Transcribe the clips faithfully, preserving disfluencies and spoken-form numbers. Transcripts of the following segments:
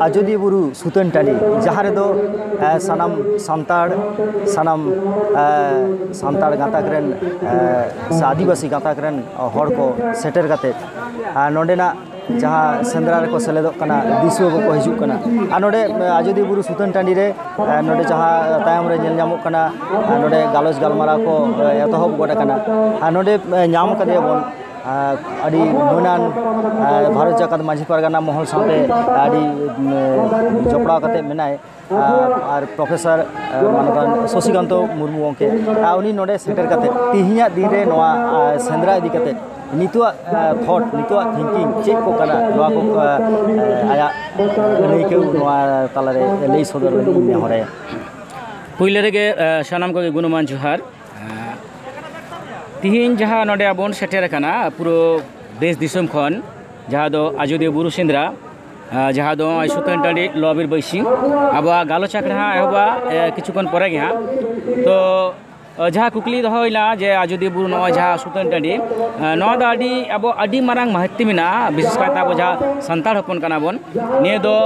ᱟᱡᱳᱫᱤᱭᱟᱹ ᱵᱩᱨᱩ ᱥᱩᱛᱟᱹᱱ ᱴᱟᱺᱰᱤ, ᱡᱟᱦᱟᱸ ᱨᱮᱫᱚ ᱮ, ᱥᱟᱱᱟᱢ ᱥᱟᱱᱛᱟᱲ, ᱥᱟᱱᱟᱢ ᱮ, ᱥᱟᱱᱛᱟᱲ ᱜᱟᱛᱟᱠ ᱨᱮᱱ ᱮ, ᱥᱮ ᱟᱹᱫᱤᱵᱟᱹᱥᱤ ᱜᱟᱛᱟᱠ ᱨᱮᱱ ᱦᱚᱲ ᱠᱚ ᱥᱮᱴᱮᱨ ᱠᱟᱛᱮ ᱟᱨ ᱱᱚᱸᱰᱮᱱᱟᱜ ᱡᱟᱦᱟᱸ ᱥᱮᱸᱫᱽᱨᱟ ᱨᱮᱠᱚ ᱥᱮᱞᱮᱫᱚᱜ ᱠᱟᱱᱟ, ᱫᱤᱥᱩᱣᱟᱹ ᱠᱚᱠᱚ ᱦᱤᱡᱩᱜ ᱠᱟᱱᱟ᱾ ᱟᱨ ᱱᱚᱰᱮ ᱮ, ᱟᱡᱳᱫᱤᱭᱟᱹ ᱵᱩᱨᱩ ᱥᱩᱛᱟᱹᱱ ᱴᱟᱺᱰᱤ ᱨᱮ ᱮ, ᱱᱚᱰᱮ ᱡᱟᱦᱟᱸ ᱛᱟᱭᱚᱢ ᱨᱮ ᱧᱮᱞ ᱧᱟᱢᱚᱜ ᱠᱟᱱᱟ, ᱮ, ᱱᱚᱰᱮ ᱜᱟᱞᱚᱪ ᱜᱟᱞᱢᱟᱨᱟᱣ ᱠᱚ ᱮ, ᱮᱛᱚᱦᱚᱵ ᱜᱚᱫ ᱟᱠᱟᱱᱟ᱾ ᱟᱨ ᱱᱚᱰᱮ ᱮ, ᱧᱟᱢ ᱠᱟᱫᱮᱭᱟᱵᱚᱱ ᱟᱨ ᱟᱹᱰᱤ ᱢᱟᱹᱱᱟᱱ, ᱟᱨ ᱵᱷᱟᱨᱚᱛ ᱡᱟᱠᱟᱛ ᱢᱟᱹᱡᱷᱤ ᱯᱟᱨᱜᱟᱱᱟ ᱢᱚᱦᱚᱞ ᱥᱟᱶᱛᱮ ᱟᱹᱰᱤ, ᱩᱢ, ᱡᱚᱯᱲᱟᱣ ᱠᱟᱛᱮ ᱢᱮᱱᱟᱭ, ᱟᱨ, ᱟᱨ ᱯᱨᱚᱯᱷᱮᱥᱚᱨ, ᱟᱨ ᱢᱟᱱᱚᱛᱟᱱ ᱥᱚᱥᱤᱠᱟᱱᱛᱚ ᱢᱩᱨᱢᱩ ᱜᱚᱢᱠᱮ, ᱟᱨ ᱩᱱᱤ ᱱᱚᱰᱮ ᱥᱮᱴᱮᱨ ᱠᱟᱛᱮ ᱛᱮᱦᱮᱧᱟᱜ ᱫᱤᱱ ᱨᱮ ᱱᱚᱣᱟ, ᱟᱨ ᱥᱮᱸᱫᱽᱨᱟ ᱤᱫᱤ ᱠᱟᱛᱮ ᱱᱤᱛᱚᱜᱟᱜ, ᱟᱨ ᱛᱷᱚᱴ, ᱱᱤᱛᱚᱜᱟᱜ ᱛᱷᱤᱝᱠᱤᱝ ᱪᱮᱫ ᱠᱚ ᱠᱟᱱᱟ, ᱱᱚᱣᱟ ᱠᱚ, ᱟᱨ, ᱟᱨ ᱟᱭᱟᱜ ᱟᱹᱱᱟᱹᱭᱠᱟᱹᱣ ᱱᱚᱣᱟ ᱛᱟᱞᱟᱨᱮ ᱞᱟᱹᱭ ᱥᱚᱫᱚᱨ ᱞᱟᱹᱜᱤᱫ ᱤᱧ ᱱᱮᱦᱚᱨᱟᱭᱟ᱾ ᱯᱩᱭᱞᱟᱹ ᱨᱮᱜᱮ, ᱟᱨ ᱥᱟᱱᱟᱢ ᱠᱚᱜᱮ ᱜᱩᱱᱢᱟᱱ ᱡᱚᱦᱟᱨ᱾ ᱛᱤᱦᱤᱧ ᱡᱟᱦᱟᱸ ᱱᱚᱰᱮ ᱟᱵᱚᱱ ᱥᱮᱴᱮᱨ ᱟᱠᱟᱱᱟ ᱯᱩᱨᱟᱹ ᱫᱮᱥ ᱫᱤᱥᱚᱢ ᱠᱷᱚᱱ, ᱡᱟᱦᱟᱸ ᱫᱚ ᱟᱡᱳᱫᱤᱭᱟᱹ ᱵᱩᱨᱩ ᱥᱮᱸᱫᱽᱨᱟ, ᱟᱨ ᱡᱟᱦᱟᱸ ᱫᱚ ᱱᱚᱜᱼᱚᱭ ᱥᱩᱛᱟᱹᱱ ᱴᱟᱺᱰᱤ ᱞᱚ ᱵᱤᱨ ᱵᱟᱹᱭᱥᱤ, ᱟᱵᱚᱣᱟᱜ ᱜᱟᱞᱚᱪ ᱟᱠᱷᱲᱟ ᱦᱟᱸᱜ ᱮᱦᱚᱵᱚᱜᱼᱟ, ᱮ, ᱠᱤᱪᱷᱩ ᱠᱷᱚᱱ ᱯᱚᱨᱮ ᱜᱮ ᱦᱟᱸᱜ᱾ ᱛᱚ, ᱮ, ᱡᱟᱦᱟᱸ ᱠᱩᱠᱞᱤ ᱫᱚᱦᱚ ᱦᱩᱭᱱᱟ ᱡᱮ ᱟᱡᱳᱫᱤᱭᱟᱹ ᱵᱩᱨᱩ ᱱᱚᱜᱼᱚᱭ ᱡᱟᱦᱟᱸ ᱥᱩᱛᱟᱹᱱ ᱴᱟᱺᱰᱤ, ᱮ, ᱱᱚᱣᱟ ᱫᱚ ᱟᱹᱰᱤ, ᱟᱵᱚ ᱟᱹᱰᱤ ᱢᱟᱨᱟᱝ ᱢᱟᱦᱟᱛᱢᱭᱚ ᱢᱮᱱᱟᱜᱼᱟ, ᱵᱤᱥᱮᱥ ᱠᱟᱭᱛᱮ ᱟᱵᱚ ᱡᱟᱦᱟᱸ ᱥᱟᱱᱛᱟᱲ ᱦᱚᱯᱚᱱ ᱠᱟᱱᱟ ᱵᱚᱱ᱾ ᱱᱤᱭᱟᱹ ᱫᱚ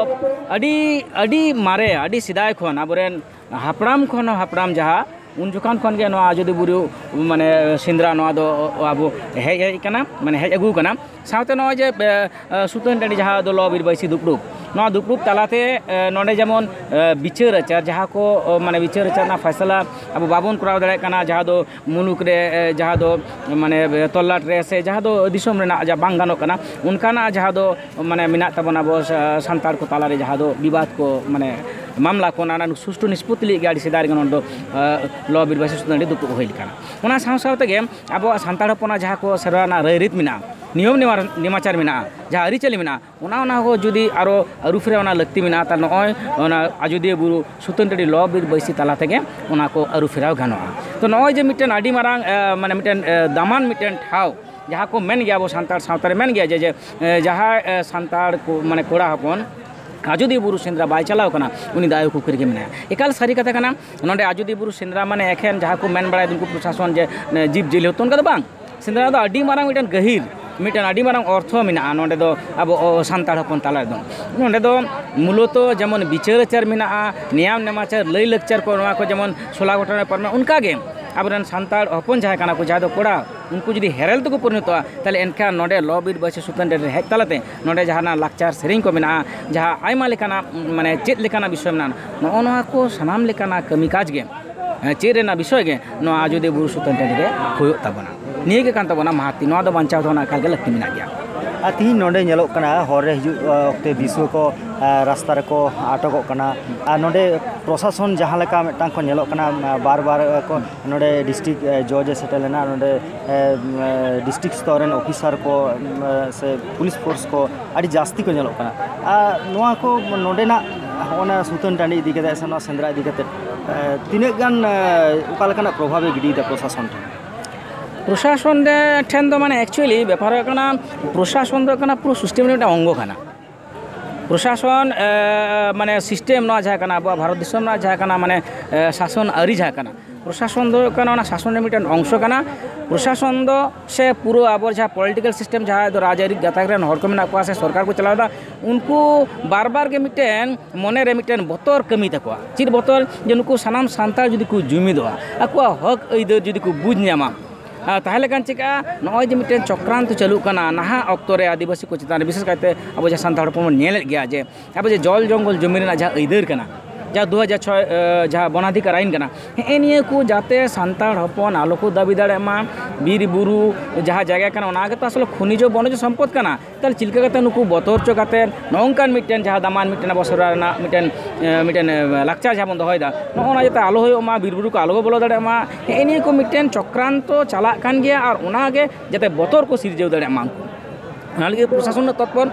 ᱟᱹᱰᱤ, ᱟᱹᱰᱤ ᱢᱟᱨᱮ, ᱟᱹᱰᱤ ᱥᱮᱫᱟᱭ ᱠᱷᱚᱱ ᱟᱵᱚᱨᱮᱱ ᱦᱟᱯᱲᱟᱢ ᱠᱷᱚᱱ ᱦᱚᱸ ᱦᱟᱯᱲᱟᱢ ᱡᱟᱦᱟᱸ ᱩᱱ ᱡᱚᱠᱷᱚᱱ ᱠᱷᱚᱱ ᱜᱮ ᱱᱚᱣᱟ ᱟᱡᱳᱫᱤᱭᱟᱹ ᱵᱩᱨᱩ, ᱢᱟᱱᱮ, ᱥᱮᱸᱫᱽᱨᱟ ᱱᱚᱣᱟ ᱫᱚ ᱟᱵᱚ ᱦᱮᱡ, ᱦᱮᱡ ᱠᱟᱱᱟ, ᱢᱟᱱᱮ, ᱦᱮᱡ ᱟᱹᱜᱩ ᱠᱟᱱᱟ᱾ ᱥᱟᱶᱛᱮ ᱱᱚᱜᱼᱚᱭ ᱡᱮ, ᱮ, ᱮ, ᱥᱩᱛᱟᱹᱱ ᱴᱟᱺᱰᱤ ᱡᱟᱦᱟᱸ ᱫᱚ ᱞᱚ ᱵᱤᱨ ᱵᱟᱹᱭᱥᱤ ᱫᱩᱯᱲᱩᱵ, ᱱᱚᱣᱟ ᱫᱩᱯᱲᱩᱵ ᱛᱟᱞᱟᱛᱮ, ᱮ, ᱱᱚᱰᱮ ᱡᱮᱢᱚᱱ, ᱮ, ᱵᱤᱪᱟᱹᱨ ᱟᱪᱟᱨ, ᱡᱟᱦᱟᱸ ᱠᱚ, ᱚ, ᱢᱟᱱᱮ, ᱵᱤᱪᱟᱹᱨ ᱟᱪᱟᱨ ᱨᱮᱱᱟᱜ ᱯᱷᱟᱭᱥᱟᱞᱟ ᱟᱵᱚ ᱵᱟᱵᱚᱱ ᱠᱚᱨᱟᱣ ᱫᱟᱲᱮᱭᱟᱜ ᱠᱟᱱᱟ, ᱡᱟᱦᱟᱸ ᱫᱚ ᱢᱩᱞᱩᱠ ᱨᱮ, ᱮ, ᱡᱟᱦᱟᱸ ᱫᱚ, ᱢᱟᱱᱮ, ᱮ, ᱛᱚᱞᱞᱟᱴ ᱨᱮ, ᱥᱮ ᱡᱟᱦᱟᱸ ᱫᱚ ᱫᱤᱥᱚᱢ ᱨᱮᱱᱟᱜ ᱡᱟᱦᱟᱸ ᱵᱟᱝ ᱜᱟᱱᱚᱜ ᱠᱟᱱᱟ, ᱚᱱᱠᱟᱱᱟᱜ ᱡᱟᱦᱟᱸ ᱫᱚ, ᱢᱟᱱᱮ, ᱢᱮᱱᱟᱜ ᱛᱟᱵᱚᱱᱟ ᱟᱵᱚ ᱥᱟ-, ᱥᱟᱱᱛᱟᱲ ᱠᱚ ᱛᱟᱞᱟᱨᱮ ᱡᱟᱦᱟᱸ ᱫᱚ ᱵᱤᱵᱟᱫ ᱠᱚ, ᱢᱟᱱᱮ, ᱢᱟᱢᱞᱟ ᱠᱚ, ᱚᱱᱟ ᱨᱮᱱᱟᱜ ᱥᱩᱥᱴᱩ ᱱᱤᱥᱯᱚᱛᱤ ᱞᱟᱹᱜᱤᱫ ᱜᱮ ᱟᱹᱰᱤ ᱥᱮᱫᱟᱭ ᱨᱮᱜᱮ ᱱᱚᱰᱮ ᱫᱚ, ᱮ, ᱞᱚ ᱵᱤᱨ ᱵᱟᱹᱭᱥᱤ ᱥᱩᱛᱟᱹᱱ ᱴᱟᱺᱰᱤ ᱫᱩᱯᱲᱩᱵ ᱦᱩᱭ ᱟᱠᱟᱱᱟ᱾ ᱚᱱᱟ ᱥᱟᱶ ᱥᱟᱶ ᱛᱮᱜᱮ ᱟᱵᱚᱣᱟᱜ ᱥᱟᱱᱛᱟᱲ ᱦᱚᱯᱚᱱᱟᱜ ᱡᱟᱦᱟᱸ ᱠᱚ ᱥᱮᱨᱣᱟ ᱨᱮᱱᱟᱜ ᱨᱟᱹᱭᱨᱤᱛ ᱢᱮᱱᱟᱜᱼᱟ, ᱱᱤᱭᱚᱢ ᱱᱮᱢᱟ-, ᱱᱮᱢᱟᱪᱟᱨ ᱢᱮᱱᱟᱜᱼᱟ, ᱡᱟᱦᱟᱸ ᱟᱹᱨᱤᱪᱟᱹᱞᱤ ᱢᱮᱱᱟᱜᱼᱟ, ᱚᱱᱟ, ᱚᱱᱟ ᱠᱚ ᱡᱩᱫᱤ ᱟᱨᱚ ᱟᱹᱨᱩᱯᱷᱮᱨᱟᱣ ᱨᱮᱱᱟᱜ ᱞᱟᱹᱠᱛᱤ ᱢᱮᱱᱟᱜᱼᱟ, ᱛᱟᱦᱞᱮ ᱱᱚᱜᱼᱚᱭ ᱚᱱᱟ ᱟᱡᱳᱫᱤᱭᱟᱹ ᱵᱩᱨᱩ ᱥᱩᱛᱟᱹᱱ ᱴᱟᱺᱰᱤ ᱞᱚ ᱵᱤᱨ ᱵᱟᱹᱭᱥᱤ ᱛᱟᱞᱟ ᱛᱮᱜᱮ ᱚᱱᱟ ᱠᱚ ᱟᱹᱨᱩᱯᱷᱮᱨᱟᱣ ᱜᱟᱱᱚᱜᱼᱟ᱾ ᱛᱚ, ᱱᱚᱜᱼᱚᱭ ᱡᱮ ᱢᱤᱫᱴᱮᱱ ᱟᱹᱰᱤ ᱢᱟᱨᱟᱝ, ᱮ, ᱢᱟᱱᱮ, ᱢᱤᱫᱴᱮᱱ, ᱮ, ᱫᱟᱢᱟᱱ ᱢᱤᱫᱴᱮᱱ ᱴᱷᱟᱶ, ᱡᱟᱦᱟᱸ ᱠᱚ ᱢᱮᱱ ᱜᱮᱭᱟ, ᱟᱵᱚ ᱥᱟᱱᱛᱟᱲ ᱥᱟᱶᱛᱟ ᱨᱮ ᱢᱮᱱ ᱜᱮᱭᱟ ᱡᱮ, ᱡᱮ, ᱮ, ᱡᱟᱦᱟᱸᱭ, ᱮ, ᱥᱟᱱᱛᱟᱲ ᱠᱚ, ᱢᱟᱱᱮ, ᱠᱚᱲᱟ ᱦᱚᱯᱚᱱ ᱟᱡᱳᱫᱤᱭᱟᱹ ᱵᱩᱨᱩ ᱥᱮᱸᱫᱽᱨᱟ ᱵᱟᱭ ᱪᱟᱞᱟᱣ ᱠᱟᱱᱟ, ᱩᱱᱤ ᱫᱚ ᱟᱭᱳ ᱠᱩᱠᱷᱤ ᱨᱮᱜᱮ ᱢᱮᱱᱟᱭᱟ᱾ ᱮᱠᱟᱞ ᱥᱟᱹᱨᱤ ᱠᱟᱛᱷᱟ ᱠᱟᱱᱟ᱾ ᱱᱚᱰᱮ ᱟᱡᱳᱫᱤᱭᱟᱹ ᱵᱩᱨᱩ ᱥᱮᱸᱫᱽᱨᱟ ᱢᱟᱱᱮ ᱮᱠᱷᱮᱱ ᱡᱟᱦᱟᱸ ᱠᱚ ᱢᱮᱱ ᱵᱟᱲᱟᱭᱟ ᱩᱱᱠᱩ ᱯᱨᱚᱥᱟᱥᱚᱱ ᱡᱮ, ᱮ, ᱡᱤᱵᱽ ᱡᱤᱭᱟᱹᱞᱤ ᱦᱚᱸᱛᱚ, ᱚᱱᱠᱟ ᱫᱚ ᱵᱟᱝ᱾ ᱥᱮᱸᱫᱽᱨᱟ ᱫᱚ ᱟᱹᱰᱤ ᱢᱟᱨᱟᱝ ᱢᱤᱫᱴᱮᱱ ᱜᱟᱹᱦᱤᱨ, ᱢᱤᱫᱴᱮᱱ ᱟᱹᱰᱤ ᱢᱟᱨᱟᱝ ᱚᱨᱛᱷᱚ ᱢᱮᱱᱟᱜᱼᱟ ᱱᱚᱰᱮ ᱫᱚ, ᱟᱵᱚ ᱚ, ᱥᱟᱱᱛᱟᱲ ᱦᱚᱯᱚᱱ ᱛᱟᱞᱟ ᱨᱮᱫᱚ᱾ ᱱᱚᱰᱮ ᱫᱚ ᱢᱩᱞᱚᱛᱚ ᱡᱮᱢᱚᱱ ᱵᱤᱪᱟᱹᱨ ᱟᱪᱟᱨ ᱢᱮᱱᱟᱜᱼᱟ, ᱱᱮᱭᱟᱢ ᱱᱮᱢᱟᱪᱟᱨ, ᱞᱟᱹᱭ ᱞᱟᱠᱪᱟᱨ ᱠᱚ, ᱱᱚᱣᱟ ᱠᱚ ᱡᱮᱢᱚᱱ ᱥᱚᱞᱟ ᱜᱚᱴᱷᱚᱱ ᱨᱮ ᱯᱟᱨᱚᱢᱟ, ᱚᱱᱠᱟᱜᱮ ᱟᱵᱚᱨᱮᱱ ᱥᱟᱱᱛᱟᱲ ᱦᱚᱯᱚᱱ ᱡᱟᱦᱟᱸᱭ ᱠᱟᱱᱟ ᱠᱚ, ᱡᱟᱦᱟᱸᱭ ᱫᱚ ᱠᱚᱲᱟ, ᱩᱱᱠᱩ ᱡᱩᱫᱤ ᱦᱮᱨᱮᱞ ᱛᱮᱠᱚ ᱯᱚᱨᱤᱱᱚᱛᱚᱜᱼᱟ, ᱛᱟᱦᱚᱞᱮ ᱮᱱᱠᱷᱟᱱ ᱱᱚᱰᱮ ᱞᱚ ᱵᱤᱨ ᱵᱟᱹᱭᱥᱤ ᱥᱩᱛᱟᱹᱱ ᱴᱟᱺᱰᱤ ᱨᱮ ᱦᱮᱡ ᱛᱟᱞᱟᱛᱮ ᱱᱚᱰᱮ ᱡᱟᱦᱟᱱᱟᱜ ᱞᱟᱠᱪᱟᱨ ᱥᱮᱨᱮᱧ ᱠᱚ ᱢᱮᱱᱟᱜᱼᱟ, ᱡᱟᱦᱟᱸ ᱟᱭᱢᱟ ᱞᱮᱠᱟᱱᱟᱜ, ᱢᱟᱱᱮ, ᱪᱮᱫ ᱞᱮᱠᱟᱱᱟᱜ ᱵᱤᱥᱚᱭ ᱢᱮᱱᱟᱜᱼᱟ, ᱱᱚᱜᱼᱚ ᱱᱚᱣᱟ ᱠᱚ ᱥᱟᱱᱟᱢ ᱞᱮᱠᱟᱱᱟᱜ ᱠᱟᱹᱢᱤ ᱠᱟᱡᱽ ᱜᱮ, ᱦᱮᱸ, ᱪᱮᱫ ᱨᱮᱱᱟᱜ ᱵᱤᱥᱚᱭ ᱜᱮ ᱱᱚᱣᱟ ᱟᱡᱳᱫᱤᱭᱟᱹ ᱵᱩᱨᱩ ᱥᱩᱛᱟᱹᱱ ᱴᱟᱺᱰᱤ ᱨᱮ ᱦᱩᱭᱩᱜ ᱛᱟᱵᱚᱱᱟ᱾ ᱱᱤᱭᱟᱹ ᱜᱮ ᱠᱟᱱ ᱛᱟᱵᱚᱱᱟ ᱢᱟᱦᱟᱛᱤ, ᱱᱚᱣᱟ ᱫᱚ ᱵᱟᱧᱪᱟᱣ ᱫᱚᱦᱚ ᱨᱮᱱᱟᱜ ᱮᱠᱟᱞ ᱜᱮ ᱞᱟᱹᱠᱛᱤ ᱢᱮᱱᱟᱜ ᱜᱮᱭᱟ᱾ ᱟᱨ ᱛᱤᱦᱤᱧ ᱱᱚᱰᱮ ᱧᱮᱞᱚᱜ ᱠᱟᱱᱟ, ᱦᱚᱨ ᱨᱮ ᱦᱤᱡᱩᱜ, ᱟ, ᱚᱠᱛᱮ ᱫᱤᱥᱩᱣᱟᱹ ᱠᱚ, ᱟ, ᱨᱟᱥᱛᱟ ᱨᱮᱠᱚ ᱟᱴᱚᱠᱚᱜ ᱠᱟᱱᱟ᱾ ᱟᱨ ᱱᱚᱰᱮ ᱯᱨᱚᱥᱟᱥᱚᱱ ᱡᱟᱦᱟᱸ ᱞᱮᱠᱟ ᱢᱤᱫᱴᱟᱝ ᱠᱚ ᱧᱮᱞᱚᱜ ᱠᱟᱱᱟ, ᱟ, ᱵᱟᱨ ᱵᱟᱨ, ᱟ, ᱠᱚ ᱱᱚᱰᱮ ᱰᱤᱥᱴᱨᱤᱠᱴ, ᱟ, ᱡᱚᱡᱽ ᱮ ᱥᱮᱴᱮᱨ ᱞᱮᱱᱟ, ᱱᱚᱰᱮ, ᱟ, ᱰᱤᱥᱴᱨᱤᱠᱴ ᱥᱛᱚᱨ ᱨᱮᱱ ᱚᱯᱷᱤᱥᱟᱨ ᱠᱚ, ᱟ, ᱥᱮ ᱯᱩᱞᱤᱥ ᱯᱷᱳᱨᱥ ᱠᱚ ᱟᱹᱰᱤ ᱡᱟᱹᱥᱛᱤ ᱠᱚ ᱧᱮᱞᱚᱜ ᱠᱟᱱᱟ᱾ ᱟᱨ ᱱᱚᱣᱟ ᱠᱚ ᱱᱚᱰᱮᱱᱟᱜ ᱦᱚᱸᱜᱼᱚ ᱱᱟ ᱥᱩᱛᱟᱹᱱ ᱴᱟᱺᱰᱤ ᱤᱫᱤ ᱠᱟᱛᱮ ᱥᱮ ᱱᱚᱣᱟ ᱥᱮᱸᱫᱽᱨᱟ ᱤᱫᱤ ᱠᱟᱛᱮ, ᱟ, ᱛᱤᱱᱟᱹᱜ ᱜᱟᱱ, ᱟ, ᱚᱠᱟ ᱞᱮᱠᱟᱱᱟᱜ ᱯᱨᱚᱵᱷᱟᱵᱽ ᱮ ᱜᱤᱰᱤᱭᱮᱫᱟ ᱯᱨᱚᱥᱟᱥᱚᱱ ᱴᱷᱮᱱ? ᱯᱨᱚᱥᱟᱥᱚᱱ ᱨᱮ, ᱴᱷᱮᱱ ᱫᱚ, ᱢᱟᱱᱮ, ᱮᱠᱪᱩᱭᱮᱞᱤ ᱵᱮᱯᱟᱨ ᱦᱩᱭᱩᱜ ᱠᱟᱱᱟ, ᱯᱨᱚᱥᱟᱥᱚᱱ ᱫᱚ ᱦᱩᱭᱩᱜ ᱠᱟᱱᱟ ᱯᱩᱨᱟᱹ ᱥᱤᱥᱴᱮᱢ ᱨᱮᱱᱟᱜ ᱢᱤᱫᱴᱟᱝ ᱚᱝᱜᱚ ᱠᱟᱱᱟ᱾ ᱯᱨᱚᱥᱟᱥᱚᱱ, ᱮ, ᱢᱟᱱᱮ, ᱥᱤᱥᱴᱮᱢ ᱱᱚᱣᱟ ᱡᱟᱦᱟᱸ ᱠᱟᱱᱟ, ᱟᱵᱚᱣᱟᱜ ᱵᱷᱟᱨᱚᱛ ᱫᱤᱥᱚᱢ ᱨᱮᱱᱟᱜ ᱡᱟᱦᱟᱸ ᱠᱟᱱᱟ, ᱢᱟᱱᱮ, ᱮ, ᱥᱟᱥᱚᱱ ᱟᱹᱨᱤ ᱡᱟᱦᱟᱸ ᱠᱟᱱᱟ, ᱯᱨᱚᱥᱟᱥᱚᱱ ᱫᱚ ᱦᱩᱭᱩᱜ ᱠᱟᱱᱟ ᱚᱱᱟ ᱥᱟᱥᱚᱱ ᱨᱮ ᱢᱤᱫᱴᱮᱱ ᱚᱝᱥᱚ ᱠᱟᱱᱟ᱾ ᱯᱨᱚᱥᱟᱥᱚᱱ ᱫᱚ ᱥᱮ ᱯᱩᱨᱟᱹ ᱟᱵᱚ ᱡᱟᱦᱟᱸ ᱯᱚᱞᱤᱴᱤᱠᱮᱞ ᱥᱤᱥᱴᱮᱢ, ᱡᱟᱦᱟᱸ ᱫᱚ ᱨᱟᱡᱽᱟᱹᱨᱤ ᱜᱟᱛᱟᱠ ᱨᱮᱱ ᱦᱚᱲ ᱠᱚ ᱢᱮᱱᱟᱜ ᱠᱚᱣᱟ ᱥᱮ ᱥᱚᱨᱠᱟᱨ ᱠᱚ ᱪᱟᱞᱟᱣᱮᱫᱟ, ᱩᱱᱠᱩ ᱵᱟᱨ ᱵᱟᱨ ᱜᱮ ᱢᱤᱫᱴᱮᱱ ᱢᱚᱱᱮ ᱨᱮ ᱢᱤᱫᱴᱮᱱ ᱵᱚᱛᱚᱨ ᱠᱟᱹᱢᱤ ᱛᱟᱠᱚᱣᱟ᱾ ᱪᱮᱫ ᱵᱚᱛᱚᱨ? ᱡᱮ ᱱᱩᱠᱩ ᱥᱟᱱᱟᱢ ᱥᱟᱱᱛᱟᱲ ᱡᱩᱫᱤ ᱠᱚ ᱡᱩᱢᱤᱫᱚᱜᱼᱟ, ᱟᱠᱚᱣᱟᱜ ᱦᱚᱠ ᱟᱹᱭᱫᱟᱹᱨ ᱡᱩᱫᱤ ᱠᱚ ᱵᱩᱡᱽ ᱧᱟᱢᱟ, ᱟᱨ ᱛᱟᱦᱚᱞᱮ ᱠᱷᱟᱱ ᱪᱤᱠᱟᱹᱜᱼᱟ? ᱱᱚᱜᱼᱚᱭ ᱡᱮ ᱢᱤᱫᱴᱮᱱ ᱪᱚᱠᱨᱟᱱᱛᱚ ᱪᱟᱹᱞᱩᱜ ᱠᱟᱱᱟ ᱱᱟᱦᱟᱜ ᱚᱠᱛᱚ ᱨᱮ ᱟᱹᱫᱤᱵᱟᱹᱥᱤ ᱠᱚ ᱪᱮᱛᱟᱱ ᱨᱮ, ᱵᱤᱥᱮᱥ ᱠᱟᱭᱛᱮ ᱟᱵᱚ ᱡᱟᱦᱟᱸ ᱥᱟᱱᱛᱟᱲ ᱦᱚᱯᱚᱱ ᱵᱚᱱ ᱧᱮᱞᱮᱫ ᱜᱮᱭᱟ ᱡᱮ ᱟᱵᱚ ᱡᱮ ᱡᱚᱞ ᱡᱚᱝᱜᱚᱞ ᱡᱚᱢᱤ ᱨᱮᱱᱟᱜ ᱡᱟᱦᱟᱸ ᱟᱹᱭᱫᱟᱹᱨ ᱠᱟᱱᱟ, ᱡᱟᱦᱟᱸ ᱫᱩ ᱦᱟᱡᱟᱨ ᱪᱷᱚᱭ, ᱮ, ᱡᱟᱦᱟᱸ ᱵᱚᱱᱟᱫᱷᱤᱠᱟᱨ ᱟᱭᱤᱱ ᱠᱟᱱᱟ, ᱦᱮᱸ, ᱱᱤᱭᱟᱹ ᱠᱚ ᱡᱟᱛᱮ ᱥᱟᱱᱛᱟᱲ ᱦᱚᱯᱚᱱ ᱟᱞᱚ ᱠᱚ ᱫᱟᱹᱵᱤ ᱫᱟᱲᱮᱭᱟᱜ ᱢᱟ, ᱵᱤᱨ ᱵᱩᱨᱩ ᱡᱟᱦᱟᱸ ᱡᱟᱭᱜᱟ ᱠᱟᱱᱟ, ᱚᱱᱟ ᱜᱮᱛᱚ ᱟᱥᱚᱞᱮ ᱠᱷᱚᱱᱤᱡᱚ ᱵᱚᱱᱚᱡᱚ ᱥᱚᱢᱯᱚᱫ ᱠᱟᱱᱟ᱾ ᱛᱟᱦᱚᱞᱮ ᱪᱮᱫ ᱞᱮᱠᱟ ᱠᱟᱛᱮ ᱱᱩᱠᱩ ᱵᱚᱛᱚᱨ ᱦᱚᱪᱚ ᱠᱟᱛᱮ ᱱᱚᱜᱼᱚ ᱱᱚᱝᱠᱟᱱ ᱢᱤᱫᱴᱮᱱ ᱡᱟᱦᱟᱸ ᱫᱟᱢᱟᱱ ᱢᱤᱫᱴᱮᱱ ᱟᱵᱚ ᱥᱮᱨᱣᱟ ᱨᱮᱱᱟᱜ ᱢᱤᱫᱴᱮᱱ, ᱮ, ᱢᱤᱫᱴᱮᱱ, ᱮ, ᱞᱟᱠᱪᱟᱨ ᱡᱟᱦᱟᱸ ᱵᱚᱱ ᱫᱚᱦᱚᱭᱮᱫᱟ, ᱱᱚᱜᱼᱚ ᱱᱟ ᱡᱟᱛᱮ ᱟᱞᱚ ᱦᱩᱭᱩᱜ ᱢᱟ, ᱵᱤᱨ ᱵᱩᱨᱩ ᱠᱚ ᱟᱞᱚ ᱠᱚ ᱵᱚᱞᱚ ᱫᱟᱲᱮᱭᱟᱜ ᱢᱟ, ᱦᱮᱸ, ᱱᱤᱭᱟᱹ ᱠᱚ ᱢᱤᱫᱴᱮᱱ ᱪᱚᱠᱨᱟᱱᱛᱚ ᱪᱟᱞᱟᱜ ᱠᱟᱱ ᱜᱮᱭᱟ᱾ ᱟᱨ ᱚᱱᱟ ᱜᱮ ᱡᱟᱛᱮ ᱵᱚᱛᱚᱨ ᱠᱚ ᱥᱤᱨᱡᱟᱹᱣ ᱫᱟᱲᱮᱭᱟᱜ ᱢᱟ ᱩᱱᱠᱩ᱾ ᱚᱱᱟ ᱞᱟᱹᱜᱤᱫ ᱯᱨᱚᱥᱟᱥᱚᱱ ᱨᱮᱱᱟᱜ ᱛᱚᱛᱯᱚᱨ,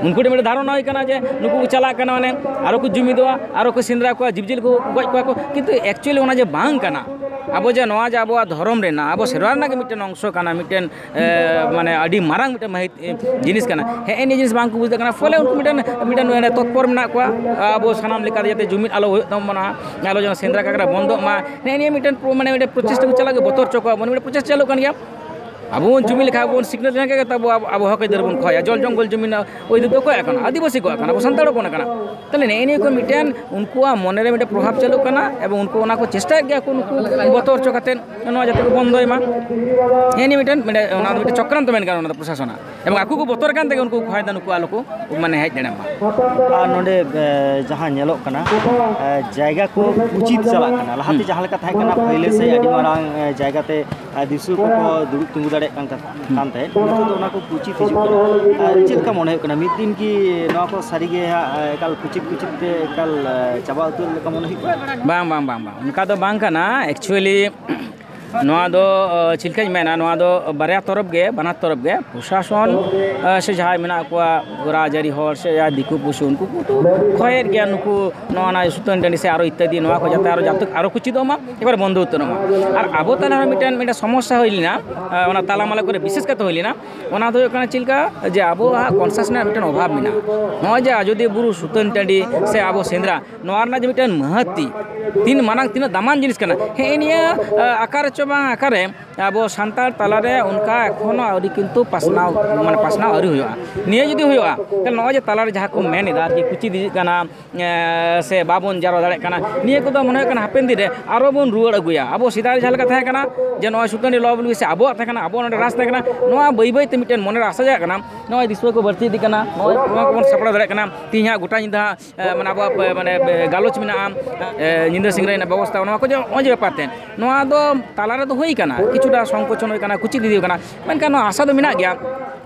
ᱩᱱᱠᱩ ᱴᱷᱮᱱ ᱢᱤᱫᱴᱮᱱ ᱫᱷᱟᱨᱚᱱᱟ ᱦᱩᱭ ᱠᱟᱱᱟ ᱡᱮ ᱱᱩᱠᱩ ᱠᱚ ᱪᱟᱞᱟᱜ ᱠᱟᱱᱟ, ᱢᱟᱱᱮ ᱟᱨᱚ ᱠᱚ ᱡᱩᱢᱤᱫᱚᱜᱼᱟ, ᱟᱨᱚ ᱠᱚ ᱥᱮᱸᱫᱽᱨᱟ ᱠᱚᱣᱟ, ᱡᱤᱵᱽᱼᱡᱤᱭᱟᱹᱞᱤ ᱠᱚ ᱜᱚᱡ ᱠᱚᱣᱟ ᱠᱚ, ᱠᱤᱱᱛᱩ actually ᱚᱱᱟ ᱡᱮ ᱵᱟᱝ ᱠᱟᱱᱟ᱾ ᱟᱵᱚ ᱡᱮ ᱱᱚᱣᱟ ᱡᱮ ᱟᱵᱚᱣᱟᱜ ᱫᱷᱚᱨᱚᱢ ᱨᱮᱱᱟᱜ, ᱟᱵᱚ ᱥᱮᱨᱣᱟ ᱨᱮᱱᱟᱜ ᱜᱮ ᱢᱤᱫᱴᱮᱱ ᱚᱝᱥᱚ ᱠᱟᱱᱟ, ᱢᱤᱫᱴᱮᱱ, ᱮ, ᱢᱟᱱᱮ ᱟᱹᱰᱤ ᱢᱟᱨᱟᱝ ᱢᱤᱫᱴᱮᱱ ᱢᱟᱹᱦᱤᱛ, ᱮ, ᱡᱤᱱᱤᱥ ᱠᱟᱱᱟ᱾ ᱦᱮᱸ, ᱱᱤᱭᱟᱹ ᱡᱤᱱᱤᱥ ᱵᱟᱝ ᱠᱚ ᱵᱩᱡᱽ ᱫᱟᱲᱮᱭᱟᱜ ᱠᱟᱱᱟ, ᱯᱷᱚᱞᱮ ᱩᱱᱠᱩ ᱢᱤᱫᱴᱮᱱ, ᱢᱤᱫᱴᱮᱱ ᱛᱚᱛᱯᱚᱨ ᱢᱮᱱᱟᱜ ᱠᱚᱣᱟ, ᱟᱵᱚ ᱥᱟᱱᱟᱢ ᱞᱮᱠᱟᱛᱮ ᱡᱟᱛᱮ ᱡᱩᱢᱤᱫ ᱟᱞᱚ ᱦᱩᱭᱩᱜ ᱛᱟᱵᱚᱱᱟ, ᱟᱞᱚ ᱡᱮᱱᱚ ᱥᱮᱸᱫᱽᱨᱟ ᱠᱟᱠᱲᱟ ᱵᱚᱱᱫᱚᱜ ᱢᱟ, ᱱᱮᱜᱼᱮ ᱱᱤᱭᱟᱹ ᱢᱤᱫᱴᱮᱱ ᱯᱨᱚ-, ᱢᱟᱱᱮ ᱢᱤᱫᱴᱮᱱ ᱯᱨᱚᱪᱮᱥᱴᱟ ᱠᱚ ᱪᱟᱞᱟᱜ ᱜᱮ, ᱵᱚᱛᱚᱨ ᱦᱚᱪᱚ ᱠᱚᱣᱟ ᱵᱚᱱ, ᱢᱤᱫᱴᱮᱱ ᱯᱨᱚᱪᱮᱥᱴᱟ ᱪᱟᱹᱞᱩᱜ ᱠᱟᱱ ᱜᱮᱭᱟ᱾ ᱟᱵᱚ ᱵᱚᱱ ᱡᱩᱢᱤᱫ ᱞᱮᱠᱷᱟᱱ, ᱟᱵᱚ ᱵᱚᱱ ᱥᱤᱠᱷᱱᱟᱹᱛ ᱞᱮᱱᱠᱷᱟᱱ ᱜᱮ ᱛᱚ ᱟᱵᱚ, ᱟᱵᱚ, ᱟᱵᱚ ᱦᱚᱠ ᱟᱹᱭᱫᱟᱹᱨ ᱵᱚᱱ ᱠᱷᱚᱭᱟ᱾ ᱡᱚᱞ ᱡᱚᱝᱜᱚᱞ ᱡᱩᱢᱤ ᱨᱮᱱᱟᱜ ᱚᱭᱫᱟᱹᱨ ᱫᱚ ᱚᱠᱚᱭᱟᱜ ᱠᱟᱱᱟ? ᱟᱹᱫᱤᱵᱟᱹᱥᱤ ᱠᱚᱣᱟᱜ ᱠᱟᱱᱟ, ᱟᱵᱚ ᱥᱟᱱᱛᱟᱲ ᱦᱚᱯᱚᱱᱟᱜ ᱠᱟᱱᱟ᱾ ᱛᱟᱦᱞᱮ ᱱᱮᱜᱼᱮ ᱱᱤᱭᱟᱹ ᱠᱚ ᱢᱤᱫᱴᱮᱱ ᱩᱱᱠᱩᱣᱟᱜ ᱢᱚᱱᱮ ᱨᱮ ᱢᱤᱫᱴᱮᱱ ᱯᱨᱚᱵᱷᱟᱵᱽ ᱪᱟᱹᱞᱩᱜ ᱠᱟᱱᱟ ᱮᱵᱚᱝ ᱩᱱᱠᱩ ᱚᱱᱟ ᱠᱚ ᱪᱮᱥᱴᱟᱭᱮᱫ ᱜᱮᱭᱟ ᱠᱚ, ᱱᱩᱠᱩ ᱵᱚᱛᱚᱨ ᱦᱚᱪᱚ ᱠᱟᱛᱮᱫ ᱱᱚᱣᱟ ᱡᱟᱛᱮ ᱠᱚ ᱵᱚᱱᱫᱚᱭ ᱢᱟ᱾ ᱱᱮᱜᱼᱮ ᱱᱤᱭᱟᱹ ᱢᱤᱫᱴᱮᱱ, ᱢᱤᱫᱴᱮᱱ, ᱚᱱᱟ ᱫᱚ ᱢᱤᱫᱴᱮᱱ ᱪᱚᱠᱨᱟᱱᱛᱚ ᱢᱮᱱ ᱜᱟᱱᱚᱜᱼᱟ, ᱚᱱᱟ ᱫᱚ ᱯᱨᱚᱥᱟᱥᱚᱱᱟᱜ᱾ ᱮᱵᱚᱝ ᱟᱠᱚ ᱠᱚ ᱵᱚᱛᱚᱨ ᱠᱟᱱ ᱛᱮᱜᱮ ᱩᱱᱠᱩ ᱠᱚ ᱦᱚᱭ ᱫᱟ ᱱᱩᱠᱩ ᱟᱞᱚ ᱠᱚ, ᱢᱟᱱᱮ, ᱦᱮᱡ ᱫᱟᱲᱮᱭᱟᱜ ᱢᱟ᱾ ᱟᱨ ᱱᱚᱰᱮ, ᱮ, ᱡᱟᱦᱟᱸ ᱧᱮᱞᱚᱜ ᱠᱟᱱᱟ, ᱮ, ᱡᱟᱭᱜᱟ ᱠᱚ ᱠᱩᱪᱤᱛ ᱪᱟᱞᱟᱜ ᱠᱟᱱᱟ᱾ ᱞᱟᱦᱟᱛᱮ ᱦᱩᱸ᱾ ᱡᱟᱦᱟᱸ ᱞᱮᱠᱟ ᱛᱟᱦᱮᱸ ᱠᱟᱱᱟ, ᱯᱟᱹᱭᱞᱟᱹ ᱥᱮ ᱟᱹᱰᱤ ᱢᱟᱨᱟᱝ, ᱮ, ᱡᱟᱭᱜᱟ ᱛᱮ, ᱮ, ᱫᱤᱥᱩᱣᱟᱹ ᱠᱚᱠᱚ ᱫᱩᱲᱩᱵ ᱛᱤᱸᱜᱩ ᱫᱟᱲᱮᱭᱟᱜ ᱠᱟᱱ ᱛᱟᱦᱮᱸᱫ, ᱦᱩᱸ᱾ ᱠᱟᱱ ᱛᱟᱦᱮᱸᱫ, ᱱᱤᱛᱚᱜ ᱫᱚ ᱚᱱᱟ ᱠᱚ ᱠᱩᱪᱤᱛ ᱦᱤᱡᱩᱜ ᱠᱟᱱᱟ᱾ ᱟᱨ ᱪᱮᱫ ᱞᱮᱠᱟ ᱢᱚᱱᱮ ᱦᱩᱭᱩᱜ ᱠᱟᱱᱟ, ᱢᱤᱫ ᱫᱤᱱ ᱠᱤ ᱱᱚᱣᱟ ᱠᱚ ᱥᱟᱹᱨᱤᱜᱮ ᱦᱟᱸᱜ, ᱮ, ᱮᱠᱟᱞ ᱠᱩᱪᱤᱛ ᱠᱩᱪᱤᱛ ᱛᱮ ᱮᱠᱟᱞ, ᱮ, ᱪᱟᱵᱟ ᱩᱛᱟᱹᱨ ᱞᱮᱠᱟ ᱢᱚᱱᱮ ᱦᱩᱭᱩᱜ ᱠᱟᱱᱟ? ᱵᱟᱝ, ᱵᱟᱝ, ᱵᱟᱝ, ᱵᱟᱝ, ᱚᱱᱠᱟ ᱫᱚ ᱵᱟᱝ ᱠᱟᱱᱟ᱾ Actually, ᱱᱚᱣᱟ ᱫᱚ, ᱚ, ᱪᱮᱫ ᱞᱮᱠᱟᱧ ᱢᱮᱱᱟ, ᱱᱚᱣᱟ ᱫᱚ ᱵᱟᱨᱭᱟ ᱛᱚᱨᱚᱯ ᱜᱮ, ᱵᱟᱱᱟᱨ ᱛᱚᱨᱚᱯ ᱜᱮ ᱯᱨᱚᱥᱟᱥᱚᱱ, ᱚ, ᱥᱮ ᱡᱟᱦᱟᱸᱭ ᱢᱮᱱᱟᱜ ᱠᱚᱣᱟ ᱨᱟᱡᱽᱟᱹᱨᱤ ᱦᱚᱲ ᱥᱮ ᱡᱟᱦᱟᱸᱭ ᱫᱤᱠᱩ ᱯᱩᱥᱤ, ᱩᱱᱠᱩ ᱠᱚ ᱠᱷᱚᱭᱮᱫ ᱜᱮᱭᱟ ᱱᱩᱠᱩ ᱱᱚᱣᱟ, ᱱᱚᱣᱟ ᱥᱩᱛᱟᱹᱱ ᱴᱟᱺᱰᱤ ᱥᱮ ᱟᱨᱚ ᱤᱛᱛᱟᱫᱤ, ᱱᱚᱣᱟ ᱠᱚ ᱡᱟᱛᱮ ᱟᱨᱚ, ᱡᱟᱛᱮ ᱟᱨᱚ ᱠᱚ ᱪᱮᱫᱚᱜ ᱢᱟ, ᱮᱵᱟᱨ ᱵᱚᱱᱫᱚ ᱩᱛᱟᱹᱨᱚᱜ ᱢᱟ᱾ ᱟᱨ ᱟᱵᱚ ᱛᱟᱞᱟ ᱨᱮ ᱢᱤᱫᱴᱮᱱ, ᱢᱤᱫᱴᱮᱱ ᱥᱚᱢᱚᱥᱥᱟ ᱦᱩᱭ ᱞᱮᱱᱟ, ᱚ, ᱚᱱᱟ ᱛᱟᱞᱟᱢᱟᱞᱟ ᱠᱚᱨᱮ ᱵᱤᱥᱮᱥ ᱠᱟᱛᱮ ᱦᱩᱭ ᱞᱮᱱᱟ, ᱚᱱᱟ ᱫᱚ ᱦᱩᱭᱩᱜ ᱠᱟᱱᱟ ᱪᱮᱫ ᱞᱮᱠᱟ ᱡᱮ ᱟᱵᱚᱣᱟᱜ ᱠᱚᱱᱥᱟᱥ ᱨᱮᱱᱟᱜ ᱢᱤᱫᱴᱮᱱ ᱚᱵᱷᱟᱵᱽ ᱢᱮᱱᱟᱜᱼᱟ᱾ ᱱᱚᱜᱼᱚᱭ ᱡᱮ ᱟᱡᱚᱫᱤᱭᱟᱹ ᱵᱩᱨᱩ ᱥᱩᱛᱟᱹᱱ ᱴᱟᱺᱰᱤ ᱥᱮ ᱟᱵᱚ ᱥᱮᱸᱫᱽᱨᱟ, ᱱᱚᱣᱟ ᱨᱮᱱᱟᱜ ᱡᱮ ᱢᱤᱫᱴᱮᱱ ᱢᱟᱦᱟᱛᱛᱤ, ᱛᱤᱱ ᱢᱟᱨᱟᱝ, ᱛᱤᱱᱟᱹᱜ ᱫᱟᱢᱟᱱ ᱡᱤᱱᱤᱥ ᱠᱟᱱᱟ, ᱦᱮᱸ, ᱱᱤᱭᱟᱹ, ᱟ, ᱟᱠᱟᱨᱮ ᱪᱚ ᱵᱟᱝ ᱟᱠᱟᱨᱮ ᱟᱵᱚ ᱥᱟᱱᱛᱟᱲ ᱛᱟᱞᱟᱨᱮ ᱚᱱᱠᱟ ᱮᱠᱷᱚᱱᱳ ᱟᱹᱣᱨᱤ ᱠᱤᱱᱛᱩ ᱯᱟᱥᱱᱟᱣ, ᱢᱟᱱᱮ ᱯᱟᱥᱱᱟᱣ ᱟᱹᱣᱨᱤ ᱦᱩᱭᱩᱜᱼᱟ᱾ ᱱᱤᱭᱟᱹ ᱡᱩᱫᱤ ᱦᱩᱭᱩᱜᱼᱟ, ᱛᱟᱦᱞᱮ ᱱᱚᱜᱼᱚᱭ ᱡᱮ ᱛᱟᱞᱟᱨᱮ ᱡᱟᱦᱟᱸ ᱠᱚ ᱢᱮᱱ ᱮᱫᱟ ᱟᱨᱠᱤ, ᱠᱩᱪᱤ ᱤᱫᱤᱜ ᱠᱟᱱᱟ, ᱮ, ᱥᱮ ᱵᱟᱵᱚᱱ ᱡᱟᱨᱣᱟ ᱫᱟᱲᱮᱭᱟᱜ ᱠᱟᱱᱟ, ᱱᱤᱭᱟᱹ ᱠᱚᱫᱚ ᱢᱚᱱᱮ ᱦᱩᱭᱩᱜ ᱠᱟᱱᱟ ᱦᱟᱯᱮᱱ ᱫᱤᱱ ᱨᱮ ᱟᱨᱚ ᱵᱚᱱ ᱨᱩᱣᱟᱹᱲ ᱟᱹᱜᱩᱭᱟ᱾ ᱟᱵᱚ ᱥᱮᱫᱟᱭ ᱡᱟᱦᱟᱸ ᱞᱮᱠᱟ ᱛᱟᱦᱮᱸ ᱠᱟᱱᱟ ᱡᱮ ᱱᱚᱜᱼᱚᱭ ᱥᱩᱛᱟᱹᱱ ᱴᱟᱺᱰᱤ ᱞᱚ ᱵᱤᱞ ᱥᱮ ᱟᱵᱚᱣᱟᱜ ᱛᱟᱦᱮᱸ ᱠᱟᱱᱟ, ᱟᱵᱚᱣᱟᱜ ᱱᱚᱰᱮ ᱨᱟᱡᱽ ᱛᱟᱦᱮᱸ ᱠᱟᱱᱟ, ᱱᱚᱣᱟ ᱵᱟᱹᱭ ᱵᱟᱹᱭ ᱛᱮ ᱢᱤᱫᱴᱮᱱ ᱢᱚᱱᱮᱨᱮ ᱟᱥᱟ ᱡᱟᱜ ᱠᱟᱱᱟ᱾ ᱱᱚᱜᱼᱚᱭ ᱫᱤᱥᱩᱣᱟᱹ ᱠᱚ ᱵᱟᱹᱲᱛᱤ ᱤᱫᱤᱜ ᱠᱟᱱᱟ, ᱱᱚᱜᱼᱚᱭ ᱱᱚᱣᱟ ᱠᱚᱵᱚᱱ ᱥᱟᱯᱲᱟᱣ ᱫᱟᱲᱮᱭᱟᱜ ᱠᱟᱱᱟ᱾ ᱛᱤᱦᱤᱧ ᱦᱟᱸᱜ ᱜᱚᱴᱟ ᱧᱤᱫᱟᱹ ᱦᱟᱸᱜ, ᱮ, ᱢᱟᱱᱮ ᱟᱵᱚᱣᱟᱜ, ᱮ, ᱢᱟᱱᱮ, ᱮ, ᱜᱟᱞᱚᱪ ᱢᱮᱱᱟᱜᱼᱟ, ᱮ, ᱧᱤᱫᱟᱹ ᱥᱤᱝᱨᱟᱹᱭ ᱨᱮᱱᱟᱜ ᱵᱮᱵᱚᱥᱛᱷᱟ, ᱱᱚᱣᱟ ᱠᱚ ᱡᱮ ᱱᱚᱜᱼᱚᱭ ᱡᱮ ᱵᱮᱯᱟᱨ ᱛᱮ, ᱱᱚᱣᱟ ᱫᱚ ᱛᱟᱞᱟ ᱨᱮᱫᱚ ᱦᱩᱭ ᱠᱟᱱᱟ, ᱠᱤᱪᱷᱩᱴᱟ ᱥᱚᱝᱠᱳᱪᱚᱱ ᱦᱩᱭ ᱠᱟᱱᱟ, ᱠᱩᱪᱤᱛ ᱤᱫᱤ ᱦᱩᱭ ᱠᱟᱱᱟ, ᱢᱮᱱᱠᱷᱟᱱ ᱱᱚᱣᱟ ᱟᱥᱟ ᱫᱚ ᱢᱮᱱᱟᱜ ᱜᱮᱭᱟ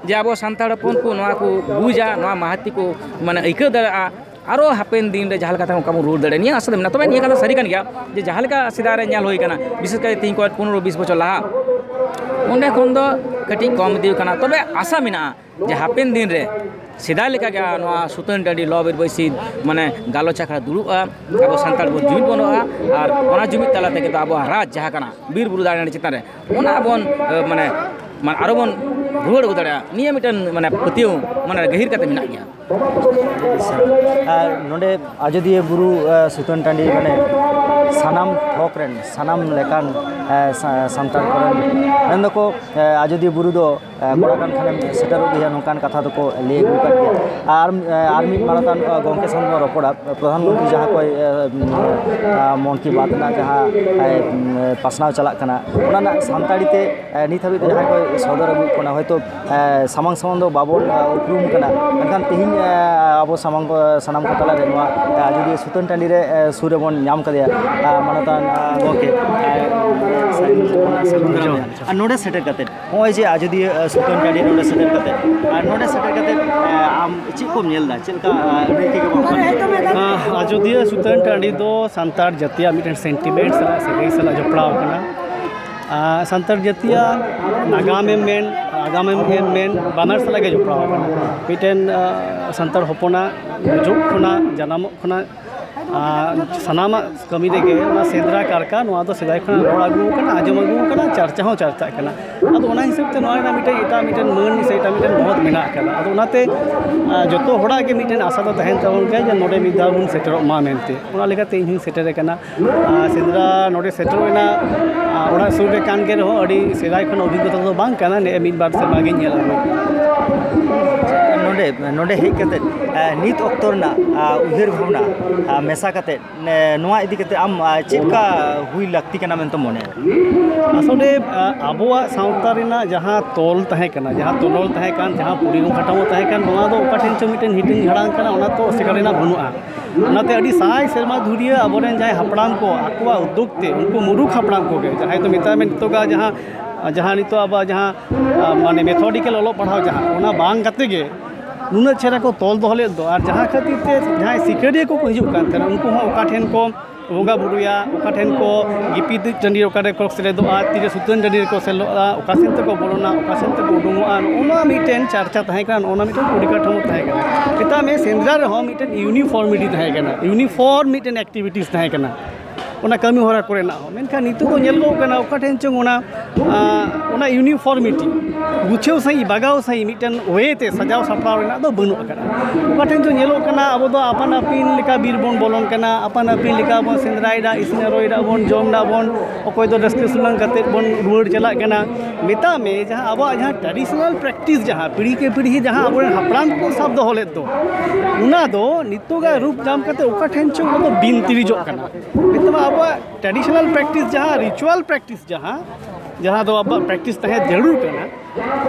ᱡᱮ ᱟᱵᱚ ᱥᱟᱱᱛᱟᱲ ᱦᱚᱯᱚᱱ ᱠᱚ ᱱᱚᱣᱟ ᱠᱚ ᱵᱩᱡᱟ, ᱱᱚᱣᱟ ᱢᱟᱦᱟᱛᱤ ᱠᱚ, ᱢᱟᱱᱮ, ᱟᱹᱭᱠᱟᱹᱣ ᱫᱟᱲᱮᱭᱟᱜᱼᱟ᱾ ᱟᱨᱚ ᱦᱟᱯᱮᱱ ᱫᱤᱱ ᱨᱮ ᱡᱟᱦᱟᱸ ᱞᱮᱠᱟ ᱛᱮ ᱚᱱᱠᱟ ᱵᱚᱱ ᱨᱩᱣᱟᱹᱲ ᱫᱟᱲᱮᱭᱟᱜᱼᱟ, ᱱᱤᱭᱟᱹ ᱟᱥᱟ ᱫᱚ ᱢᱮᱱᱟᱜᱼᱟ᱾ ᱛᱚᱵᱮ ᱱᱤᱭᱟᱹ ᱠᱟᱛᱷᱟ ᱥᱟᱹᱨᱤ ᱠᱟᱱ ᱜᱮᱭᱟ ᱡᱮ ᱡᱟᱦᱟᱸ ᱞᱮᱠᱟ ᱥᱮᱫᱟᱭ ᱨᱮ ᱧᱮᱞ ᱦᱩᱭ ᱠᱟᱱᱟ, ᱵᱤᱥᱮᱥ ᱠᱟᱭᱛᱮ ᱛᱮᱦᱮᱧ ᱠᱷᱚᱱ ᱯᱚᱱᱨᱚ ᱵᱤᱥ ᱵᱚᱪᱷᱚᱨ ᱞᱟᱦᱟ, ᱚᱸᱰᱮ ᱠᱷᱚᱱ ᱫᱚ ᱠᱟᱹᱴᱤᱡ ᱠᱚᱢ ᱤᱫᱤ ᱠᱟᱱᱟ᱾ ᱛᱚᱵᱮ ᱟᱥᱟ ᱢᱮᱱᱟᱜᱼᱟ ᱡᱮ ᱦᱟᱯᱮᱱ ᱫᱤᱱ ᱨᱮ ᱥᱮᱫᱟᱭ ᱞᱮᱠᱟ ᱜᱮ ᱱᱚᱣᱟ ᱥᱩᱛᱟᱹᱱ ᱴᱟᱺᱰᱤ ᱞᱚ ᱵᱤᱨ ᱵᱟᱹᱭᱥᱤ, ᱢᱟᱱᱮ, ᱜᱟᱞᱚᱪ ᱟᱠᱷᱲᱟ ᱫᱩᱲᱩᱵᱼᱟ, ᱟᱵᱚ ᱥᱟᱱᱛᱟᱲ ᱵᱚᱱ ᱡᱩᱢᱤᱫ ᱵᱚᱱᱚᱜᱼᱟ, ᱟᱨ ᱚᱱᱟ ᱡᱩᱢᱤᱫ ᱛᱟᱞᱟ ᱛᱮᱜᱮ ᱫᱚ ᱟᱵᱚᱣᱟᱜ ᱨᱟᱡᱽ ᱡᱟᱦᱟᱸ ᱠᱟᱱᱟ ᱵᱤᱨ ᱵᱩᱨᱩ ᱫᱟᱨᱮ ᱱᱟᱹᱲᱤ ᱪᱮᱛᱟᱱ ᱨᱮ, ᱚᱱᱟ ᱵᱚᱱ, ᱮ, ᱢᱟᱱᱮ, ᱢᱟᱱᱮ, ᱟᱨᱚ ᱵᱚᱱ ᱨᱩᱣᱟᱹᱲ ᱟᱹᱜᱩ ᱫᱟᱲᱮᱭᱟᱜᱼᱟ, ᱱᱤᱭᱟᱹ ᱢᱤᱫᱴᱮᱱ, ᱢᱟᱱᱮ, ᱯᱟᱹᱛᱭᱟᱹᱣ ᱢᱚᱱᱮ ᱨᱮ ᱜᱟᱹᱦᱤᱨ ᱠᱟᱛᱮ ᱢᱮᱱᱟᱜ ᱜᱮᱭᱟ᱾ ᱟᱨ ᱱᱚᱰᱮ ᱟᱡᱚᱫᱤᱭᱟᱹ ᱵᱩᱨᱩ, ᱮ, ᱥᱩᱛᱟᱹᱱ ᱴᱟᱺᱰᱤ, ᱢᱟᱱᱮ, ᱥᱟᱱᱟᱢ ᱛᱷᱚᱠ ᱨᱮᱱ, ᱥᱟᱱᱟᱢ ᱞᱮᱠᱟᱱ, ᱮ, ᱥᱟ-, ᱥᱟᱱᱛᱟᱲ ᱠᱚᱨᱮᱱ ᱢᱮᱱ ᱫᱚᱠᱚ, ᱮ, ᱟᱡᱳᱫᱤᱭᱟᱹ ᱵᱩᱨᱩ ᱫᱚ, ᱮ, ᱠᱚᱲᱟ ᱠᱟᱱ ᱠᱷᱟᱱᱮᱢ ᱥᱮᱴᱮᱨᱚᱜ ᱜᱮᱭᱟ, ᱱᱚᱝᱠᱟᱱ ᱠᱟᱛᱷᱟ ᱫᱚᱠᱚ ᱞᱟᱹᱭ ᱟᱹᱜᱩ ᱟᱠᱟᱫ ᱜᱮᱭᱟ᱾ ᱟᱨ, ᱮ, ᱟᱨ ᱢᱤᱫ ᱢᱟᱱᱚᱛᱟᱱ, ᱮ, ᱜᱚᱢᱠᱮ ᱥᱟᱶ ᱵᱚᱱ ᱨᱚᱯᱚᱲᱟ, ᱯᱨᱚᱫᱷᱟᱱ ᱢᱚᱱᱛᱨᱤ ᱡᱟᱦᱟᱸ ᱠᱚᱭ, ᱮ, ᱮ, ᱢᱚᱱ ᱠᱤ ᱵᱟᱛ ᱨᱮᱱᱟᱜ ᱡᱟᱦᱟᱸ, ᱮ, ᱯᱟᱥᱱᱟᱣ ᱪᱟᱞᱟᱜ ᱠᱟᱱᱟ, ᱚᱱᱟ ᱨᱮᱱᱟᱜ ᱥᱟᱱᱛᱟᱲᱤ ᱛᱮ, ᱮ, ᱱᱤᱛ ᱦᱟᱹᱵᱤᱡ ᱛᱮ ᱡᱟᱦᱟᱸᱭ ᱠᱚ ᱥᱚᱫᱚᱨ ᱟᱹᱜᱩᱭᱮᱫ ᱠᱚ ᱠᱟᱱᱟ, ᱦᱚᱭᱛᱳ, ᱮ, ᱥᱟᱢᱟᱝ ᱥᱟᱢᱟᱝ ᱫᱚ ᱵᱟᱵᱚᱱ, ᱮ, ᱩᱯᱨᱩᱢ ᱠᱟᱱᱟ, ᱢᱮᱱᱠᱷᱟᱱ ᱛᱮᱦᱮᱧ, ᱮ, ᱟᱵᱚ ᱥᱟᱢᱟᱝ, ᱮ, ᱥᱟᱱᱟᱢ ᱠᱚ ᱛᱟᱞᱟᱨᱮ ᱱᱚᱣᱟ, ᱮ, ᱟᱡᱚᱫᱤᱭᱟᱹ ᱥᱩᱛᱟᱹᱱ ᱴᱟᱺᱰᱤ ᱨᱮ, ᱮ, ᱥᱩᱨ ᱨᱮᱵᱚᱱ ᱧᱟᱢ ᱠᱟᱫᱮᱭᱟ, ᱮ, ᱢᱟᱱᱚᱛᱟᱱ, ᱮ, ᱜᱚᱢᱠᱮ, ᱮ, ᱥᱟᱹᱜᱩᱱ ᱫᱟᱨᱟᱢ᱾ ᱟᱨ ᱱᱚᱰᱮ ᱥᱮᱴᱮᱨ ᱠᱟᱛᱮ, ᱱᱚᱜᱼᱚᱭ ᱡᱮ ᱟᱡᱚᱫᱤᱭᱟᱹ, ᱮ, ᱥᱩᱛᱟᱹᱱ ᱴᱟᱺᱰᱤ ᱱᱚᱰᱮ ᱥᱮᱴᱮᱨ ᱠᱟᱛᱮ, ᱟᱨ ᱱᱚᱰᱮ ᱥᱮᱴᱮᱨ ᱠᱟᱛᱮ, ᱮ, ᱟᱢ ᱪᱮᱫ ᱠᱚᱢ ᱧᱮᱞ ᱮᱫᱟ? ᱪᱮᱫ ᱞᱮᱠᱟ, ᱮ, ᱟᱹᱱᱟᱹᱭᱠᱟᱹ ᱜᱮ ᱵᱟᱢ ᱯᱟᱞᱮ? ᱟᱸ, ᱟᱡᱚᱫᱤᱭᱟᱹ ᱥᱩᱛᱟᱹᱱ ᱴᱟᱺᱰᱤ ᱫᱚ ᱥᱟᱱᱛᱟᱲ ᱡᱟᱹᱛᱤᱭᱟᱜ ᱢᱤᱫᱴᱮᱱ ᱥᱮᱱᱴᱤᱢᱮᱱᱴ ᱥᱟᱞᱟᱜ, ᱥᱟᱹᱜᱟᱹᱭ ᱥᱟᱞᱟᱜ ᱡᱚᱯᱲᱟᱣ ᱟᱠᱟᱱᱟ᱾ ᱟᱸ, ᱥᱟᱱᱛᱟᱲ ᱡᱟᱹᱛᱤᱭᱟᱜ ᱱᱟᱜᱟᱢᱮᱢ ᱢᱮᱱ, ᱟᱜᱟᱢᱮᱢ ᱢᱮᱱ, ᱵᱟᱱᱟᱨ ᱥᱟᱞᱟᱜ ᱜᱮ ᱡᱚᱯᱲᱟᱣ ᱟᱠᱟᱱᱟ᱾ ᱢᱤᱫᱴᱮᱱ, ᱟᱸ, ᱥᱟᱱᱛᱟᱲ ᱦᱚᱯᱚᱱᱟᱜ ᱜᱩᱡᱩᱜ ᱠᱷᱚᱱᱟᱜ, ᱡᱟᱱᱟᱢᱚᱜ ᱠᱷᱚᱱᱟᱜ, ᱟᱸ, ᱥᱟᱱᱟᱢᱟᱜ ᱠᱟᱹᱢᱤ ᱨᱮᱜᱮ ᱚᱱᱟ ᱥᱮᱸᱫᱽᱨᱟ ᱠᱟᱨᱠᱟ, ᱱᱚᱣᱟ ᱫᱚ ᱥᱮᱫᱟᱭ ᱠᱷᱚᱱᱟᱜ ᱨᱚᱲ ᱟᱹᱜᱩ ᱟᱠᱟᱱᱟ, ᱟᱸᱡᱚᱢ ᱟᱹᱜᱩ ᱟᱠᱟᱱᱟ, ᱪᱟᱨᱪᱟ ᱦᱚᱸ ᱪᱟᱨᱪᱟᱜ ᱠᱟᱱᱟ᱾ ᱟᱫᱚ ᱚᱱᱟ ᱦᱤᱥᱟᱹᱵ ᱛᱮ ᱱᱚᱣᱟ ᱨᱮᱱᱟᱜ ᱢᱤᱫᱴᱮᱱ ᱮᱴᱟᱜ ᱢᱤᱫᱴᱮᱱ ᱢᱟᱹᱱ ᱥᱮ ᱮᱴᱟᱜ ᱢᱤᱫᱴᱮᱱ ᱢᱚᱦᱚᱛ ᱢᱮᱱᱟᱜ ᱟᱠᱟᱫᱟ᱾ ᱟᱫᱚ ᱚᱱᱟᱛᱮ, ᱟᱸ, ᱡᱚᱛᱚ ᱦᱚᱲᱟᱜ ᱜᱮ ᱢᱤᱫᱴᱮᱱ ᱟᱥᱟ ᱫᱚ ᱛᱟᱦᱮᱱ ᱛᱟᱵᱚᱱ ᱜᱮᱭᱟ ᱡᱮ ᱱᱚᱰᱮ ᱢᱤᱫ ᱫᱷᱟᱣ ᱵᱚᱱ ᱥᱮᱴᱮᱨᱚᱜ ᱢᱟ ᱢᱮᱱᱛᱮ᱾ ᱚᱱᱟ ᱞᱮᱠᱟᱛᱮ ᱤᱧ ᱦᱚᱸᱧ ᱥᱮᱴᱮᱨ ᱟᱠᱟᱱᱟ᱾ ᱟᱨ ᱥᱮᱸᱫᱽᱨᱟ ᱱᱚᱰᱮ ᱥᱮᱴᱮᱨ ᱨᱮᱱᱟᱜ, ᱟᱨ ᱚᱲᱟᱜ ᱥᱩᱨ ᱨᱮ ᱠᱟᱱ ᱜᱮ ᱨᱮᱦᱚᱸ, ᱟᱹᱰᱤ ᱥᱮᱫᱟᱭ ᱠᱷᱚᱱ ᱚᱵᱷᱤᱜᱽᱜᱚᱛᱟ ᱫᱚ ᱵᱟᱝ ᱠᱟᱱᱟ, ᱱᱮᱜᱼᱮ ᱢᱤᱫ ᱵᱟᱨ ᱥᱮᱨᱢᱟ ᱜᱤᱧ ᱧᱮᱞ ᱟᱹᱜᱩ ᱟᱠᱟᱫᱟ᱾ ᱱᱚᱰᱮ, ᱱᱚᱰᱮ ᱦᱮᱡ ᱠᱟᱛᱮᱫ, ᱮ, ᱱᱤᱛ ᱚᱠᱛᱚ ᱨᱮᱱᱟᱜ, ᱟ, ᱩᱭᱦᱟᱹᱨ ᱵᱷᱟᱵᱽᱱᱟ, ᱟ, ᱢᱮᱥᱟ ᱠᱟᱛᱮᱫ, ᱱᱮ, ᱱᱚᱣᱟ ᱤᱫᱤ ᱠᱟᱛᱮᱫ ᱟᱢ, ᱟ, ᱪᱮᱫ ᱞᱮᱠᱟ ᱦᱩᱭ ᱞᱟᱹᱠᱛᱤ ᱠᱟᱱᱟ ᱢᱮᱱᱛᱮᱢ ᱢᱚᱱᱮᱭᱟ? ᱟᱥᱚᱞᱮ, ᱟ, ᱟᱵᱚᱣᱟᱜ ᱥᱟᱶᱛᱟ ᱨᱮᱱᱟᱜ ᱡᱟᱦᱟᱸ ᱛᱚᱞ ᱛᱟᱦᱮᱸ ᱠᱟᱱᱟ, ᱡᱟᱦᱟᱸ ᱛᱚᱱᱚᱞ ᱛᱟᱦᱮᱸ ᱠᱟᱱ, ᱡᱟᱦᱟᱸ ᱯᱚᱨᱤᱠᱟᱴᱷᱟᱢᱳ ᱛᱟᱦᱮᱸ ᱠᱟᱱ, ᱱᱚᱣᱟ ᱫᱚ ᱚᱠᱟ ᱴᱷᱮᱱ ᱪᱚ ᱢᱤᱫᱴᱮᱱ ᱦᱤᱴᱤᱧ ᱡᱷᱟᱲᱟᱝ ᱠᱟᱱᱟ, ᱚᱱᱟ ᱛᱚ ᱚᱥᱤᱠᱟᱨ ᱨᱮᱱᱟᱜ ᱵᱟᱹᱱᱩᱜᱼᱟ᱾ ᱚᱱᱟᱛᱮ ᱟᱹᱰᱤ ᱥᱟᱭ ᱥᱮᱨᱢᱟ ᱫᱷᱩᱨᱤᱭᱟᱹ ᱟᱵᱚᱨᱮᱱ ᱡᱟᱦᱟᱸᱭ ᱦᱟᱯᱲᱟᱢ ᱠᱚ, ᱟᱠᱚᱣᱟᱜ ᱩᱫᱽᱫᱳᱜᱽ ᱛᱮ, ᱩᱱᱠᱩ ᱢᱩᱨᱩᱠᱷ ᱦᱟᱯᱲᱟᱢ ᱠᱚᱜᱮ, ᱡᱟᱦᱟᱸᱭ ᱫᱚ ᱢᱮᱛᱟᱭ ᱢᱮ ᱱᱤᱛᱚᱜᱟᱜ ᱡᱟᱦᱟᱸ, ᱡᱟᱦᱟᱸ ᱱᱤᱛᱚᱜ ᱟᱵᱚᱣᱟᱜ ᱡᱟᱦᱟᱸ, ᱟ, ᱢᱟᱱᱮ ᱢᱮᱛᱷᱳᱰᱤᱠᱮᱞ ᱚᱞᱚᱜ ᱯᱟᱲᱦᱟᱣ ᱡᱟᱦᱟᱸ, ᱚᱱᱟ ᱵᱟᱝ ᱠᱟᱛᱮ ᱜᱮ ᱱᱩᱱᱟᱹᱜ ᱪᱮᱦᱨᱟ ᱠᱚ ᱛᱚᱞ ᱫᱚᱦᱚ ᱞᱮᱫ ᱫᱚ, ᱟᱨ ᱡᱟᱦᱟᱸ ᱠᱷᱟᱹᱛᱤᱨ ᱛᱮ ᱡᱟᱦᱟᱸᱭ ᱥᱤᱠᱟᱹᱨᱤᱭᱟᱹ ᱠᱚᱠᱚ ᱦᱤᱡᱩᱜ ᱠᱟᱱ ᱛᱟᱦᱮᱱᱟ, ᱩᱱᱠᱩ ᱦᱚᱸ ᱚᱠᱟ ᱴᱷᱮᱱ ᱠᱚ ᱵᱚᱸᱜᱟ ᱵᱩᱨᱩᱭᱟ, ᱚᱠᱟ ᱴᱷᱮᱱ ᱠᱚ ᱜᱤᱯᱤ ᱴᱟᱺᱰᱤ ᱚᱠᱟ ᱨᱮᱠᱚ ᱥᱮᱞᱮᱫᱚᱜᱼᱟ, ᱛᱤᱨᱮ ᱥᱩᱛᱟᱹᱱ ᱴᱟᱺᱰᱤ ᱨᱮᱠᱚ ᱥᱮᱞᱮᱫᱚᱜᱼᱟ, ᱚᱠᱟ ᱥᱮᱱ ᱛᱮᱠᱚ ᱵᱚᱞᱚᱱᱟ, ᱚᱠᱟ ᱥᱮᱱ ᱛᱮᱠᱚ ᱩᱰᱩᱝᱚᱜᱼᱟ, ᱱᱚᱜᱼᱚ ᱱᱚᱣᱟ ᱢᱤᱫᱴᱮᱱ ᱪᱟᱨᱪᱟ ᱛᱟᱦᱮᱸ ᱠᱟᱱᱟ, ᱱᱚᱜᱼᱚ ᱱᱚᱣᱟ ᱢᱤᱫᱴᱮᱱ ᱯᱚᱨᱤᱠᱟᱴᱷᱟᱢᱳ ᱛᱟᱦᱮᱸ ᱠᱟᱱᱟ᱾ ᱢᱮᱛᱟᱜ ᱢᱮ ᱥᱮᱸᱫᱽᱨᱟ ᱨᱮᱦᱚᱸ ᱢᱤᱫᱴᱮᱱ ᱤᱭᱩᱱᱤᱯᱷᱚᱨᱢᱤᱴᱤ ᱛᱟᱦᱮᱸ ᱠᱟᱱᱟ, ᱤᱭᱩᱱᱤᱯᱷᱚᱨᱢ ᱢᱤᱫᱴᱮᱱ ᱮᱠᱴᱤᱵᱷᱤᱴᱤᱥ ᱛᱟᱦᱮᱸ ᱠᱟᱱᱟ᱾ ᱚᱱᱟ ᱠᱟᱹᱢᱤ ᱦᱚᱨᱟ ᱠᱚᱨᱮᱱᱟᱜ ᱦᱚᱸ᱾ ᱢᱮᱱᱠᱷᱟᱱ ᱱᱤᱛᱚᱜ ᱫᱚ ᱧᱮᱞᱚᱜᱚᱜ ᱠᱟᱱᱟ ᱚᱠᱟ ᱴᱷᱮᱱ ᱪᱚᱝ ᱚᱱᱟ, ᱟᱸ, ᱚᱱᱟ uniformity, ᱜᱩᱪᱷᱟᱹᱣ ᱥᱟᱺᱦᱤᱡ, ᱵᱟᱜᱟᱣ ᱥᱟᱺᱦᱤᱡ ᱢᱤᱫᱴᱮᱱ way ᱛᱮ ᱥᱟᱡᱟᱣ ᱥᱟᱯᱲᱟᱣ ᱨᱮᱱᱟᱜ ᱫᱚ ᱵᱟᱹᱱᱩᱜ ᱟᱠᱟᱫᱟ᱾ ᱚᱠᱟ ᱴᱷᱮᱱ ᱪᱚᱝ ᱧᱮᱞᱚᱜ ᱠᱟᱱᱟ ᱟᱵᱚ ᱫᱚ ᱟᱯᱟᱱ ᱟᱹᱯᱤᱱ ᱞᱮᱠᱟ ᱵᱤᱨ ᱵᱚᱱ ᱵᱚᱞᱚᱱ ᱠᱟᱱᱟ, ᱟᱯᱟᱱ ᱟᱹᱯᱤᱱ ᱞᱮᱠᱟ ᱵᱚᱱ ᱥᱮᱸᱫᱽᱨᱟᱭᱮᱫᱟ, ᱤᱥᱤᱱ ᱟᱹᱨᱚᱭᱮᱫᱟ ᱵᱚᱱ, ᱡᱚᱢ ᱫᱟᱵᱚᱱ, ᱚᱠᱚᱭ ᱫᱚ ᱨᱟᱹᱥᱠᱟᱹ ᱥᱩᱞᱟᱹᱝ ᱠᱟᱛᱮᱫ ᱵᱚᱱ ᱨᱩᱣᱟᱹᱲ ᱪᱟᱞᱟᱜ ᱠᱟᱱᱟ᱾ ᱢᱮᱛᱟᱜ ᱢᱮ ᱡᱟᱦᱟᱸ ᱟᱵᱚᱣᱟᱜ ᱡᱟᱦᱟᱸ traditional practice, ᱡᱟᱦᱟᱸ ᱯᱤᱲᱦᱤ ᱠᱮ ᱯᱤᱲᱦᱤ ᱡᱟᱦᱟᱸ ᱟᱵᱚᱨᱮᱱ ᱦᱟᱯᱲᱟᱢ ᱠᱚ ᱥᱟᱵ ᱫᱚᱦᱚ ᱞᱮᱫ ᱫᱚ, ᱚᱱᱟ ᱫᱚ ᱱᱤᱛᱚᱜᱟᱜ ᱨᱩᱯ ᱧᱟᱢ ᱠᱟᱛᱮ ᱚᱠᱟ ᱴᱷᱮᱱ ᱪᱚᱝ ᱚᱱᱟ ᱫᱚ ᱵᱤᱱᱛᱤᱨᱤᱡᱚᱜ ᱠᱟᱱᱟ᱾ ᱢᱮᱛᱟᱜ ᱢᱮ ᱟᱵᱚᱣᱟᱜ traditional practice ᱡᱟᱦᱟᱸ, ritual practice ᱡᱟᱦᱟᱸ, ᱡᱟᱦᱟᱸ ᱫᱚ ᱟᱵᱚᱣᱟᱜ practice ᱛᱟᱦᱮᱸ ᱡᱟᱹᱨᱩᱲ ᱠᱟᱱᱟ,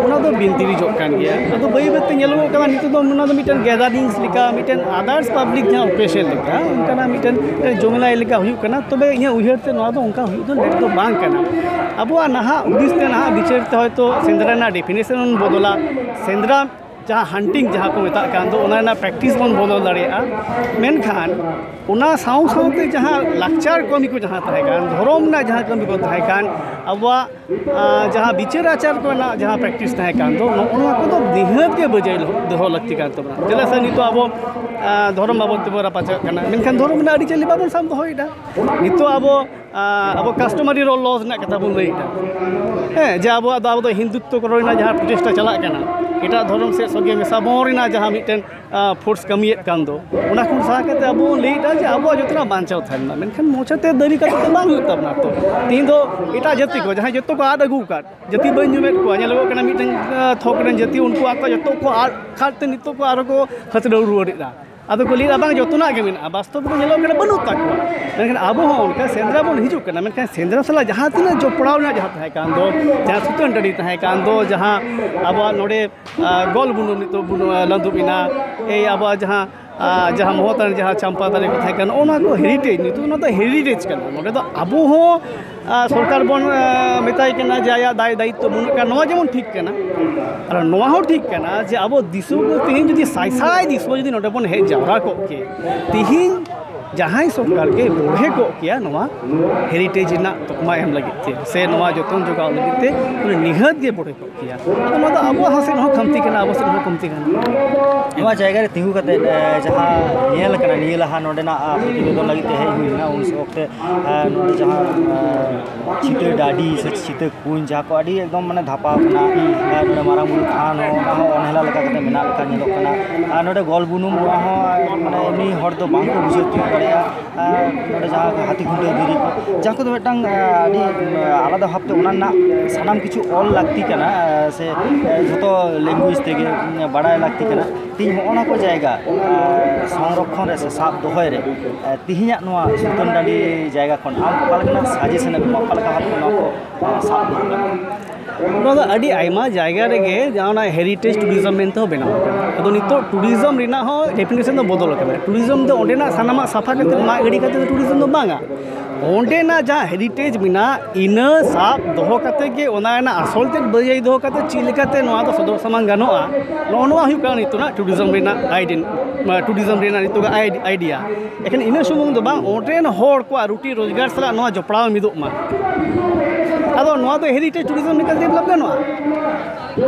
ᱚᱱᱟ ᱫᱚ ᱵᱤᱱᱛᱤᱨᱤᱡᱚᱜ ᱠᱟᱱ ᱜᱮᱭᱟ᱾ ᱟᱫᱚ ᱵᱟᱹᱭ ᱵᱟᱹᱭᱛᱮ ᱧᱮᱞᱚᱜᱚᱜ ᱠᱟᱱᱟ ᱱᱤᱛᱚᱜ ᱫᱚ ᱚᱱᱟ ᱫᱚ ᱢᱤᱫᱴᱮᱱ gatherings ᱞᱮᱠᱟ, ᱢᱤᱫᱴᱮᱱ others public ᱡᱟᱦᱟᱸ occasion ᱞᱮᱠᱟ, ᱚᱱᱠᱟᱱᱟᱜ ᱢᱤᱫᱴᱮᱱ, ᱢᱤᱫᱴᱮᱱ ᱡᱚᱢᱮᱞᱟᱭ ᱞᱮᱠᱟ ᱦᱩᱭᱩᱜ ᱠᱟᱱᱟ᱾ ᱛᱚᱵᱮ ᱤᱧᱟᱹᱜ ᱩᱭᱦᱟᱹᱨ ᱛᱮ ᱱᱚᱣᱟ ᱫᱚ ᱚᱱᱠᱟ ᱦᱩᱭᱩᱜ ᱫᱚ ᱞᱮᱠ ᱫᱚ ᱵᱟᱝ ᱠᱟᱱᱟ᱾ ᱟᱵᱚᱣᱟᱜ ᱱᱟᱦᱟᱜ ᱦᱩᱫᱤᱥ ᱛᱮ, ᱱᱟᱦᱟᱜ ᱵᱤᱪᱟᱹᱨ ᱛᱮ ᱦᱚᱭᱛᱳ ᱥᱮᱸᱫᱽᱨᱟ ᱨᱮᱱᱟᱜ definition ᱵᱚᱱ ᱵᱚᱫᱚᱞᱟ, ᱥᱮᱸᱫᱽᱨᱟ ᱡᱟᱦᱟᱸ hunting ᱡᱟᱦᱟᱸ ᱠᱚ ᱢᱮᱛᱟᱜ ᱠᱟᱱ ᱫᱚ, ᱚᱱᱟ ᱨᱮᱱᱟᱜ practice ᱵᱚᱱ ᱵᱚᱫᱚᱞ ᱫᱟᱲᱮᱭᱟᱜᱼᱟ᱾ ᱢᱮᱱᱠᱷᱟᱱ ᱚᱱᱟ ᱥᱟᱶ ᱥᱟᱶᱛᱮ ᱡᱟᱦᱟᱸ ᱞᱟᱠᱪᱟᱨ ᱠᱟᱹᱢᱤ ᱠᱚ ᱡᱟᱦᱟᱸ ᱛᱟᱦᱮᱸ ᱠᱟᱱ, ᱫᱷᱚᱨᱚᱢ ᱨᱮᱱᱟᱜ ᱡᱟᱦᱟᱸ ᱠᱟᱹᱢᱤ ᱠᱚ ᱛᱟᱦᱮᱸ ᱠᱟᱱ, ᱟᱵᱚᱣᱟᱜ, ᱟᱸ, ᱡᱟᱦᱟᱸ ᱵᱤᱪᱟᱹᱨ ᱟᱪᱟᱨ ᱠᱚᱨᱮᱱᱟᱜ ᱡᱟᱦᱟᱸ practice ᱛᱟᱦᱮᱸ ᱠᱟᱱ ᱫᱚ, ᱱᱚᱜᱼᱚ ᱱᱚᱣᱟ ᱠᱚᱫᱚ ᱱᱤᱦᱟᱹᱛ ᱜᱮ ᱵᱚᱡᱟᱭ ᱫᱚᱦᱚ ᱞᱟᱹᱠᱛᱤ ᱠᱟᱱ ᱛᱟᱵᱚᱱᱟ᱾ ᱪᱮᱫᱟᱜ ᱥᱮ ᱱᱤᱛᱚᱜ ᱟᱵᱚ, ᱟᱸ, ᱫᱷᱚᱨᱚᱢ ᱵᱟᱵᱚᱫ ᱛᱮᱵᱚᱱ ᱨᱟᱯᱟᱪᱟᱜ ᱠᱟᱱᱟ, ᱢᱮᱱᱠᱷᱟᱱ ᱫᱷᱚᱨᱚᱢ ᱨᱮᱱᱟᱜ ᱟᱹᱨᱤᱪᱟᱹᱞᱤ ᱵᱟᱵᱚᱱ ᱥᱟᱵ ᱫᱚᱦᱚᱭᱮᱫᱟ᱾ ᱱᱤᱛᱚᱜ ᱟᱵᱚ, ᱟᱸ, ᱟᱵᱚ customary law ᱨᱮᱱᱟᱜ ᱠᱟᱛᱷᱟ ᱵᱚᱱ ᱞᱟᱹᱭᱮᱫᱟ, ᱦᱮᱸ, ᱡᱮ ᱟᱵᱚᱣᱟᱜ ᱫᱚ, ᱟᱵᱚ ᱫᱚ ᱦᱤᱱᱫᱩᱛᱛᱚ ᱠᱚᱨᱚᱱ ᱨᱮᱱᱟᱜ ᱡᱟᱦᱟᱸ ᱯᱨᱚᱪᱮᱥᱴᱟ ᱪᱟᱞᱟᱜ ᱠᱟᱱᱟ, ᱮᱴᱟᱜ ᱫᱷᱚᱨᱚᱢ ᱥᱮᱫ ᱥᱚᱸᱜᱮ ᱢᱮᱥᱟ ᱵᱚᱱ ᱨᱮᱱᱟᱜ ᱡᱟᱦᱟᱸ ᱢᱤᱫᱴᱮᱱ, ᱟᱸ, force ᱠᱟᱹᱢᱤᱭᱮᱫ ᱠᱟᱱ ᱫᱚ, ᱚᱱᱟ ᱠᱷᱚᱱ ᱥᱟᱦᱟ ᱠᱟᱛᱮ ᱟᱵᱚ ᱵᱚᱱ ᱞᱟᱹᱭᱮᱫᱟ ᱡᱮ ᱟᱵᱚᱣᱟᱜ ᱡᱚᱛᱚᱱᱟᱜ ᱵᱟᱧᱪᱟᱣ ᱛᱟᱦᱮᱱ ᱢᱟ᱾ ᱢᱮᱱᱠᱷᱟᱱ ᱢᱚᱪᱟᱛᱮ ᱫᱟᱹᱵᱤ ᱠᱟᱛᱮ ᱫᱚ ᱵᱟᱝ ᱦᱩᱭᱩᱜ ᱛᱟᱵᱚᱱᱟ ᱛᱚ᱾ ᱛᱮᱦᱮᱧ ᱫᱚ ᱮᱴᱟᱜ ᱡᱟᱹᱛᱤ ᱠᱚ, ᱡᱟᱦᱟᱸᱭ ᱡᱚᱛᱚ ᱠᱚ ᱟᱫ ᱟᱹᱜᱩ ᱟᱠᱟᱫ, ᱡᱟᱹᱛᱤ ᱵᱟᱹᱧ ᱧᱩᱢᱮᱫ ᱠᱚᱣᱟ, ᱧᱮᱞᱚᱜᱚᱜ ᱠᱟᱱᱟ ᱢᱤᱫᱴᱮᱱ, ᱟᱸ, ᱛᱷᱚᱠ ᱨᱮᱱ ᱡᱟᱹᱛᱤ, ᱩᱱᱠᱩ ᱟᱠᱚ ᱡᱚᱛᱚ ᱠᱚ ᱟᱫ ᱠᱷᱟᱱ ᱛᱮ ᱱᱤᱛᱚᱜ ᱠᱚ ᱟᱨᱚ ᱠᱚ ᱦᱟᱹᱛᱲᱟᱹᱣ ᱨᱩᱣᱟᱹᱲᱮᱫᱟ᱾ ᱟᱫᱚ ᱠᱚ ᱞᱟᱹᱭᱮᱫᱟ, "ᱵᱟᱝ, ᱡᱚᱛᱚᱱᱟᱜ ᱜᱮ ᱢᱮᱱᱟᱜᱼᱟ", ᱵᱟᱥᱛᱚᱵ ᱨᱮ ᱧᱮᱞᱚᱜ ᱠᱟᱱᱟ ᱵᱟᱹᱱᱩᱜ ᱛᱟᱠᱚᱣᱟ᱾ ᱢᱮᱱᱠᱷᱟᱱ ᱟᱵᱚ ᱦᱚᱸ ᱚᱱᱠᱟ ᱥᱮᱸᱫᱽᱨᱟ ᱵᱚᱱ ᱦᱤᱡᱩᱜ ᱠᱟᱱᱟ, ᱢᱮᱱᱠᱷᱟᱱ ᱥᱮᱸᱫᱽᱨᱟ ᱥᱟᱞᱟᱜ ᱡᱟᱦᱟᱸ ᱛᱤᱱᱟᱹᱜ ᱡᱚᱯᱲᱟᱣ ᱨᱮᱱᱟᱜ ᱡᱟᱦᱟᱸ ᱛᱟᱦᱮᱸ ᱠᱟᱱ ᱫᱚ, ᱡᱟᱦᱟᱸ ᱥᱩᱛᱟᱹᱱ ᱴᱟᱺᱰᱤ ᱛᱟᱦᱮᱸ ᱠᱟᱱ ᱫᱚ, ᱡᱟᱦᱟᱸ ᱟᱵᱚᱣᱟᱜ ᱱᱚᱰᱮ, ᱟᱸ, ᱜᱚᱞ ᱵᱩᱱᱩᱢ ᱱᱤᱛᱚᱜ ᱵᱩᱱᱩ-, ᱟᱸ, ᱞᱟᱹᱫᱩᱵ ᱮᱱᱟ, ᱮᱭ ᱟᱵᱚᱣᱟᱜ ᱡᱟᱦᱟᱸ, ᱟᱸ, ᱡᱟᱦᱟᱸ ᱢᱚᱦᱚᱛᱟᱱ ᱡᱟᱦᱟᱸ ᱪᱟᱢᱯᱟ ᱫᱟᱨᱮ ᱠᱚ ᱛᱟᱦᱮᱸ ᱠᱟᱱᱟ, ᱚᱱᱟ ᱠᱚ heritage, ᱱᱤᱛᱚᱜ ᱚᱱᱟ ᱫᱚ heritage ᱠᱟᱱᱟ᱾ ᱱᱚᱰᱮ ᱫᱚ ᱟᱵᱚ ᱦᱚᱸ, ᱟᱸ, ᱥᱚᱨᱠᱟᱨ ᱵᱚᱱ, ᱟᱸ, ᱢᱮᱛᱟᱭ ᱠᱟᱱᱟ ᱡᱮ ᱟᱭᱟᱜ ᱫᱟᱭ ᱫᱟᱭᱤᱛᱛᱚ ᱵᱟᱹᱱᱩᱜ ᱠᱟᱱᱟ, ᱱᱚᱣᱟ ᱡᱮᱢᱚᱱ ᱴᱷᱤᱠ ᱠᱟᱱᱟ᱾ ᱟᱨ ᱱᱚᱣᱟ ᱦᱚᱸ ᱴᱷᱤᱠ ᱠᱟᱱᱟ ᱡᱮ ᱟᱵᱚ ᱫᱤᱥᱩᱣᱟᱹ ᱠᱚ ᱛᱮᱦᱮᱧ ᱡᱩᱫᱤ ᱥᱟᱭ ᱥᱟᱭ ᱫᱤᱥᱩᱣᱟᱹ ᱡᱩᱫᱤ ᱱᱚᱰᱮ ᱵᱚᱱ ᱦᱮᱡ ᱡᱟᱣᱨᱟ ᱠᱚᱜ ᱠᱮ, ᱛᱮᱦᱮᱧ ᱡᱟᱦᱟᱸᱭ ᱥᱚᱨᱠᱟᱨ ᱜᱮ ᱵᱚᱲᱦᱮ ᱠᱚᱜ ᱠᱮᱭᱟ ᱱᱚᱣᱟ ᱦᱮᱨᱤᱴᱮᱡᱽ ᱨᱮᱱᱟᱜ ᱛᱚᱠᱢᱟ ᱮᱢ ᱞᱟᱹᱜᱤᱫ ᱛᱮ, ᱥᱮ ᱱᱚᱣᱟ ᱡᱚᱛᱚᱱ ᱡᱚᱜᱟᱣ ᱞᱟᱹᱜᱤᱫ ᱛᱮ, ᱩᱱᱤ ᱱᱤᱦᱟᱹᱛ ᱜᱮ ᱵᱚᱲᱦᱮ ᱠᱚᱜ ᱠᱮᱭᱟ᱾ ᱟᱫᱚ ᱱᱚᱣᱟ ᱫᱚ ᱟᱵᱚᱣᱟᱜ ᱦᱚᱸ ᱥᱮᱫ ᱦᱚᱸ ᱠᱷᱟᱢᱛᱤ ᱠᱟᱱᱟ, ᱟᱵᱚ ᱥᱮᱫ ᱦᱚᱸ ᱠᱷᱟᱢᱛᱤ ᱠᱟᱱᱟ᱾ ᱱᱚᱣᱟ ᱡᱟᱭᱜᱟ ᱨᱮ ᱛᱤᱸᱜᱩ ᱠᱟᱛᱮ, ᱮ, ᱡᱟᱦᱟᱸ ᱧᱮᱞ ᱟᱠᱟᱱᱟ, ᱱᱤᱭᱟᱹ ᱞᱟᱦᱟ ᱱᱚᱰᱮᱱᱟᱜ, ᱟ, ᱯᱨᱚᱛᱤᱵᱮᱫᱚᱱ ᱞᱟᱹᱜᱤᱫ ᱛᱮ ᱦᱮᱡ ᱦᱩᱭ ᱞᱮᱱᱟ, ᱩᱱ ᱚᱠᱛᱮ, ᱮ, ᱱᱚᱰᱮ ᱡᱟᱦᱟᱸ, ᱮ, ᱪᱷᱤᱛᱟᱹ ᱰᱟᱹᱰᱤ ᱥᱮ ᱪᱷᱤᱛᱟᱹ ᱠᱩᱧ, ᱡᱟᱦᱟᱸ ᱠᱚ ᱟᱹᱰᱤ ᱮᱠᱫᱚᱢ ᱢᱟᱱᱮ ᱫᱷᱟᱯᱟᱣ ᱠᱟᱱᱟ, ᱟᱨ ᱱᱚᱰᱮ ᱢᱟᱨᱟᱝ ᱵᱩᱨᱩ ᱛᱷᱟᱱ ᱦᱚᱸ, ᱚᱱᱟ ᱦᱚᱸ ᱚᱱᱦᱮᱞᱟ ᱞᱮᱠᱟ ᱠᱟᱛᱮ ᱢᱮᱱᱟᱜ ᱞᱮᱠᱟ ᱧᱮᱞᱚᱜ ᱠᱟᱱᱟ᱾ ᱟᱨ ᱱᱚᱰᱮ ᱜᱚᱞ ᱵᱩᱱᱩᱢ, ᱚᱱᱟ ᱦᱚᱸ ᱢᱟᱱᱮ ᱮᱢᱱᱤ ᱦᱚᱲ ᱫᱚ ᱵᱟᱝ ᱠᱚ ᱵᱩᱡᱷᱟᱹᱣ ᱛᱤᱭᱳᱜ ᱫᱟᱲᱮᱭᱟᱜᱼᱟ᱾ ᱟᱨ ᱱᱚᱰᱮ ᱡᱟᱦᱟᱸ ᱦᱟᱹᱛᱤ ᱠᱷᱩᱱᱴᱟᱹᱣ ᱫᱷᱤᱨᱤ ᱠᱚ, ᱡᱟᱦᱟᱸ ᱠᱚᱫᱚ ᱢᱤᱫᱴᱟᱝ, ᱟᱨ ᱟᱹᱰᱤ, ᱟᱨ ᱟᱞᱟᱫᱟ ᱵᱷᱟᱵᱽᱛᱮ ᱚᱱᱟ ᱨᱮᱱᱟᱜ ᱥᱟᱱᱟᱢ ᱠᱤᱪᱷᱩ ᱚᱞ ᱞᱟᱹᱠᱛᱤ ᱠᱟᱱᱟ, ᱟᱨ ᱥᱮ, ᱟᱨ ᱡᱷᱚᱛᱚ ᱞᱮᱝᱜᱩᱭᱮᱡᱽ ᱛᱮᱜᱮ, ᱟᱨ ᱵᱟᱲᱟᱭ ᱞᱟᱹᱠᱛᱤ ᱠᱟᱱᱟ᱾ ᱛᱮᱦᱮᱧ ᱦᱚᱸᱜᱼᱚ ᱱᱟ ᱠᱚ ᱡᱟᱭᱜᱟ, ᱟᱨ ᱥᱚᱝᱨᱚᱠᱷᱚᱱ ᱨᱮ ᱥᱮ ᱥᱟᱵ ᱫᱚᱦᱚᱭ ᱨᱮ, ᱟᱨ ᱛᱮᱦᱮᱧᱟᱜ ᱱᱚᱣᱟ ᱥᱩᱛᱟᱹᱱ ᱴᱟᱺᱰᱤ ᱡᱟᱭᱜᱟ ᱠᱷᱚᱱ ᱟᱢ ᱚᱠᱟ ᱞᱮᱠᱟᱱᱟᱜ ᱥᱟᱡᱮᱥᱚᱱ ᱮᱢ ᱮᱢᱟ, ᱚᱠᱟ ᱞᱮᱠᱟ ᱵᱷᱟᱵᱽᱛᱮ ᱱᱚᱣᱟ ᱠᱚ, ᱟᱨ ᱥᱟᱵ ᱫᱚᱦᱚ ᱠᱟᱜᱼᱟ? ᱱᱚᱣᱟ ᱫᱚ ᱟᱹᱰᱤ ᱟᱭᱢᱟ ᱡᱟᱭᱜᱟ ᱨᱮᱜᱮ ᱡᱟᱦᱟᱸ ᱚᱱᱟ ᱦᱮᱨᱤᱴᱮᱡᱽ ᱴᱩᱨᱤᱡᱚᱢ ᱢᱮᱱᱛᱮ ᱦᱚᱸ ᱵᱮᱱᱟᱣ ᱟᱠᱟᱱᱟ᱾ ᱟᱫᱚ ᱱᱤᱛᱚᱜ ᱴᱩᱨᱤᱡᱚᱢ ᱨᱮᱱᱟᱜ ᱦᱚᱸ ᱰᱮᱯᱷᱤᱱᱮᱥᱚᱱ ᱫᱚ ᱵᱚᱫᱚᱞ ᱟᱠᱟᱱᱟ᱾ ᱴᱩᱨᱤᱡᱚᱢ ᱫᱚ ᱚᱸᱰᱮᱱᱟᱜ ᱥᱟᱱᱟᱢᱟᱜ ᱥᱟᱯᱷᱟ ᱠᱟᱛᱮ ᱢᱟᱜ ᱜᱤᱰᱤ ᱠᱟᱛᱮ ᱫᱚ ᱴᱩᱨᱤᱡᱚᱢ ᱫᱚ ᱵᱟᱝᱟ᱾ ᱚᱸᱰᱮᱱᱟᱜ ᱡᱟᱦᱟᱸ ᱦᱮᱨᱤᱴᱮᱡᱽ ᱢᱮᱱᱟᱜ, ᱤᱱᱟᱹ ᱥᱟᱵ ᱫᱚᱦᱚ ᱠᱟᱛᱮ ᱜᱮ ᱚᱱᱟ ᱨᱮᱱᱟᱜ ᱟᱥᱚᱞ ᱛᱮᱫ ᱵᱟᱹᱡᱟᱹᱭ ᱫᱚᱦᱚ ᱠᱟᱛᱮ ᱪᱮᱫ ᱞᱮᱠᱟᱛᱮ ᱱᱚᱣᱟ ᱫᱚ ᱥᱚᱫᱚᱨ ᱥᱟᱢᱟᱝ ᱜᱟᱱᱚᱜᱼᱟ, ᱱᱚᱜᱼᱚ ᱱᱚᱣᱟ ᱦᱩᱭᱩᱜ ᱠᱟᱱᱟ ᱱᱤᱛᱚᱜ ᱴᱩᱨᱤᱡᱚᱢ ᱨᱮᱱᱟᱜ ᱟᱭᱰᱤ-, ᱴᱩᱨᱤᱡᱚᱢ ᱨᱮᱱᱟᱜ ᱱᱤᱛᱚᱜ ᱟᱭᱰᱤᱭᱟ᱾ ᱮᱠᱷᱮᱱ ᱤᱱᱟᱹ ᱥᱩᱢᱩᱝ ᱫᱚ ᱵᱟᱝ, ᱚᱸᱰᱮᱱ ᱦᱚᱲ ᱠᱚᱣᱟᱜ ᱨᱩᱴᱤ ᱨᱳᱡᱽᱜᱟᱨ ᱥᱟᱞᱟᱜ ᱱᱚᱣᱟ ᱡᱚᱯᱲᱟᱣ ᱢᱤᱫᱚᱜ ᱢᱟ᱾ ᱟᱫᱚ ᱱᱚᱣᱟ ᱫᱚ ᱦᱮᱨᱤᱴᱮᱡᱽ ᱴᱩᱨᱤᱡᱚᱢ ᱞᱮᱠᱟ ᱰᱮᱵᱷᱞᱚᱯ ᱜᱟᱱᱚᱜᱼᱟ,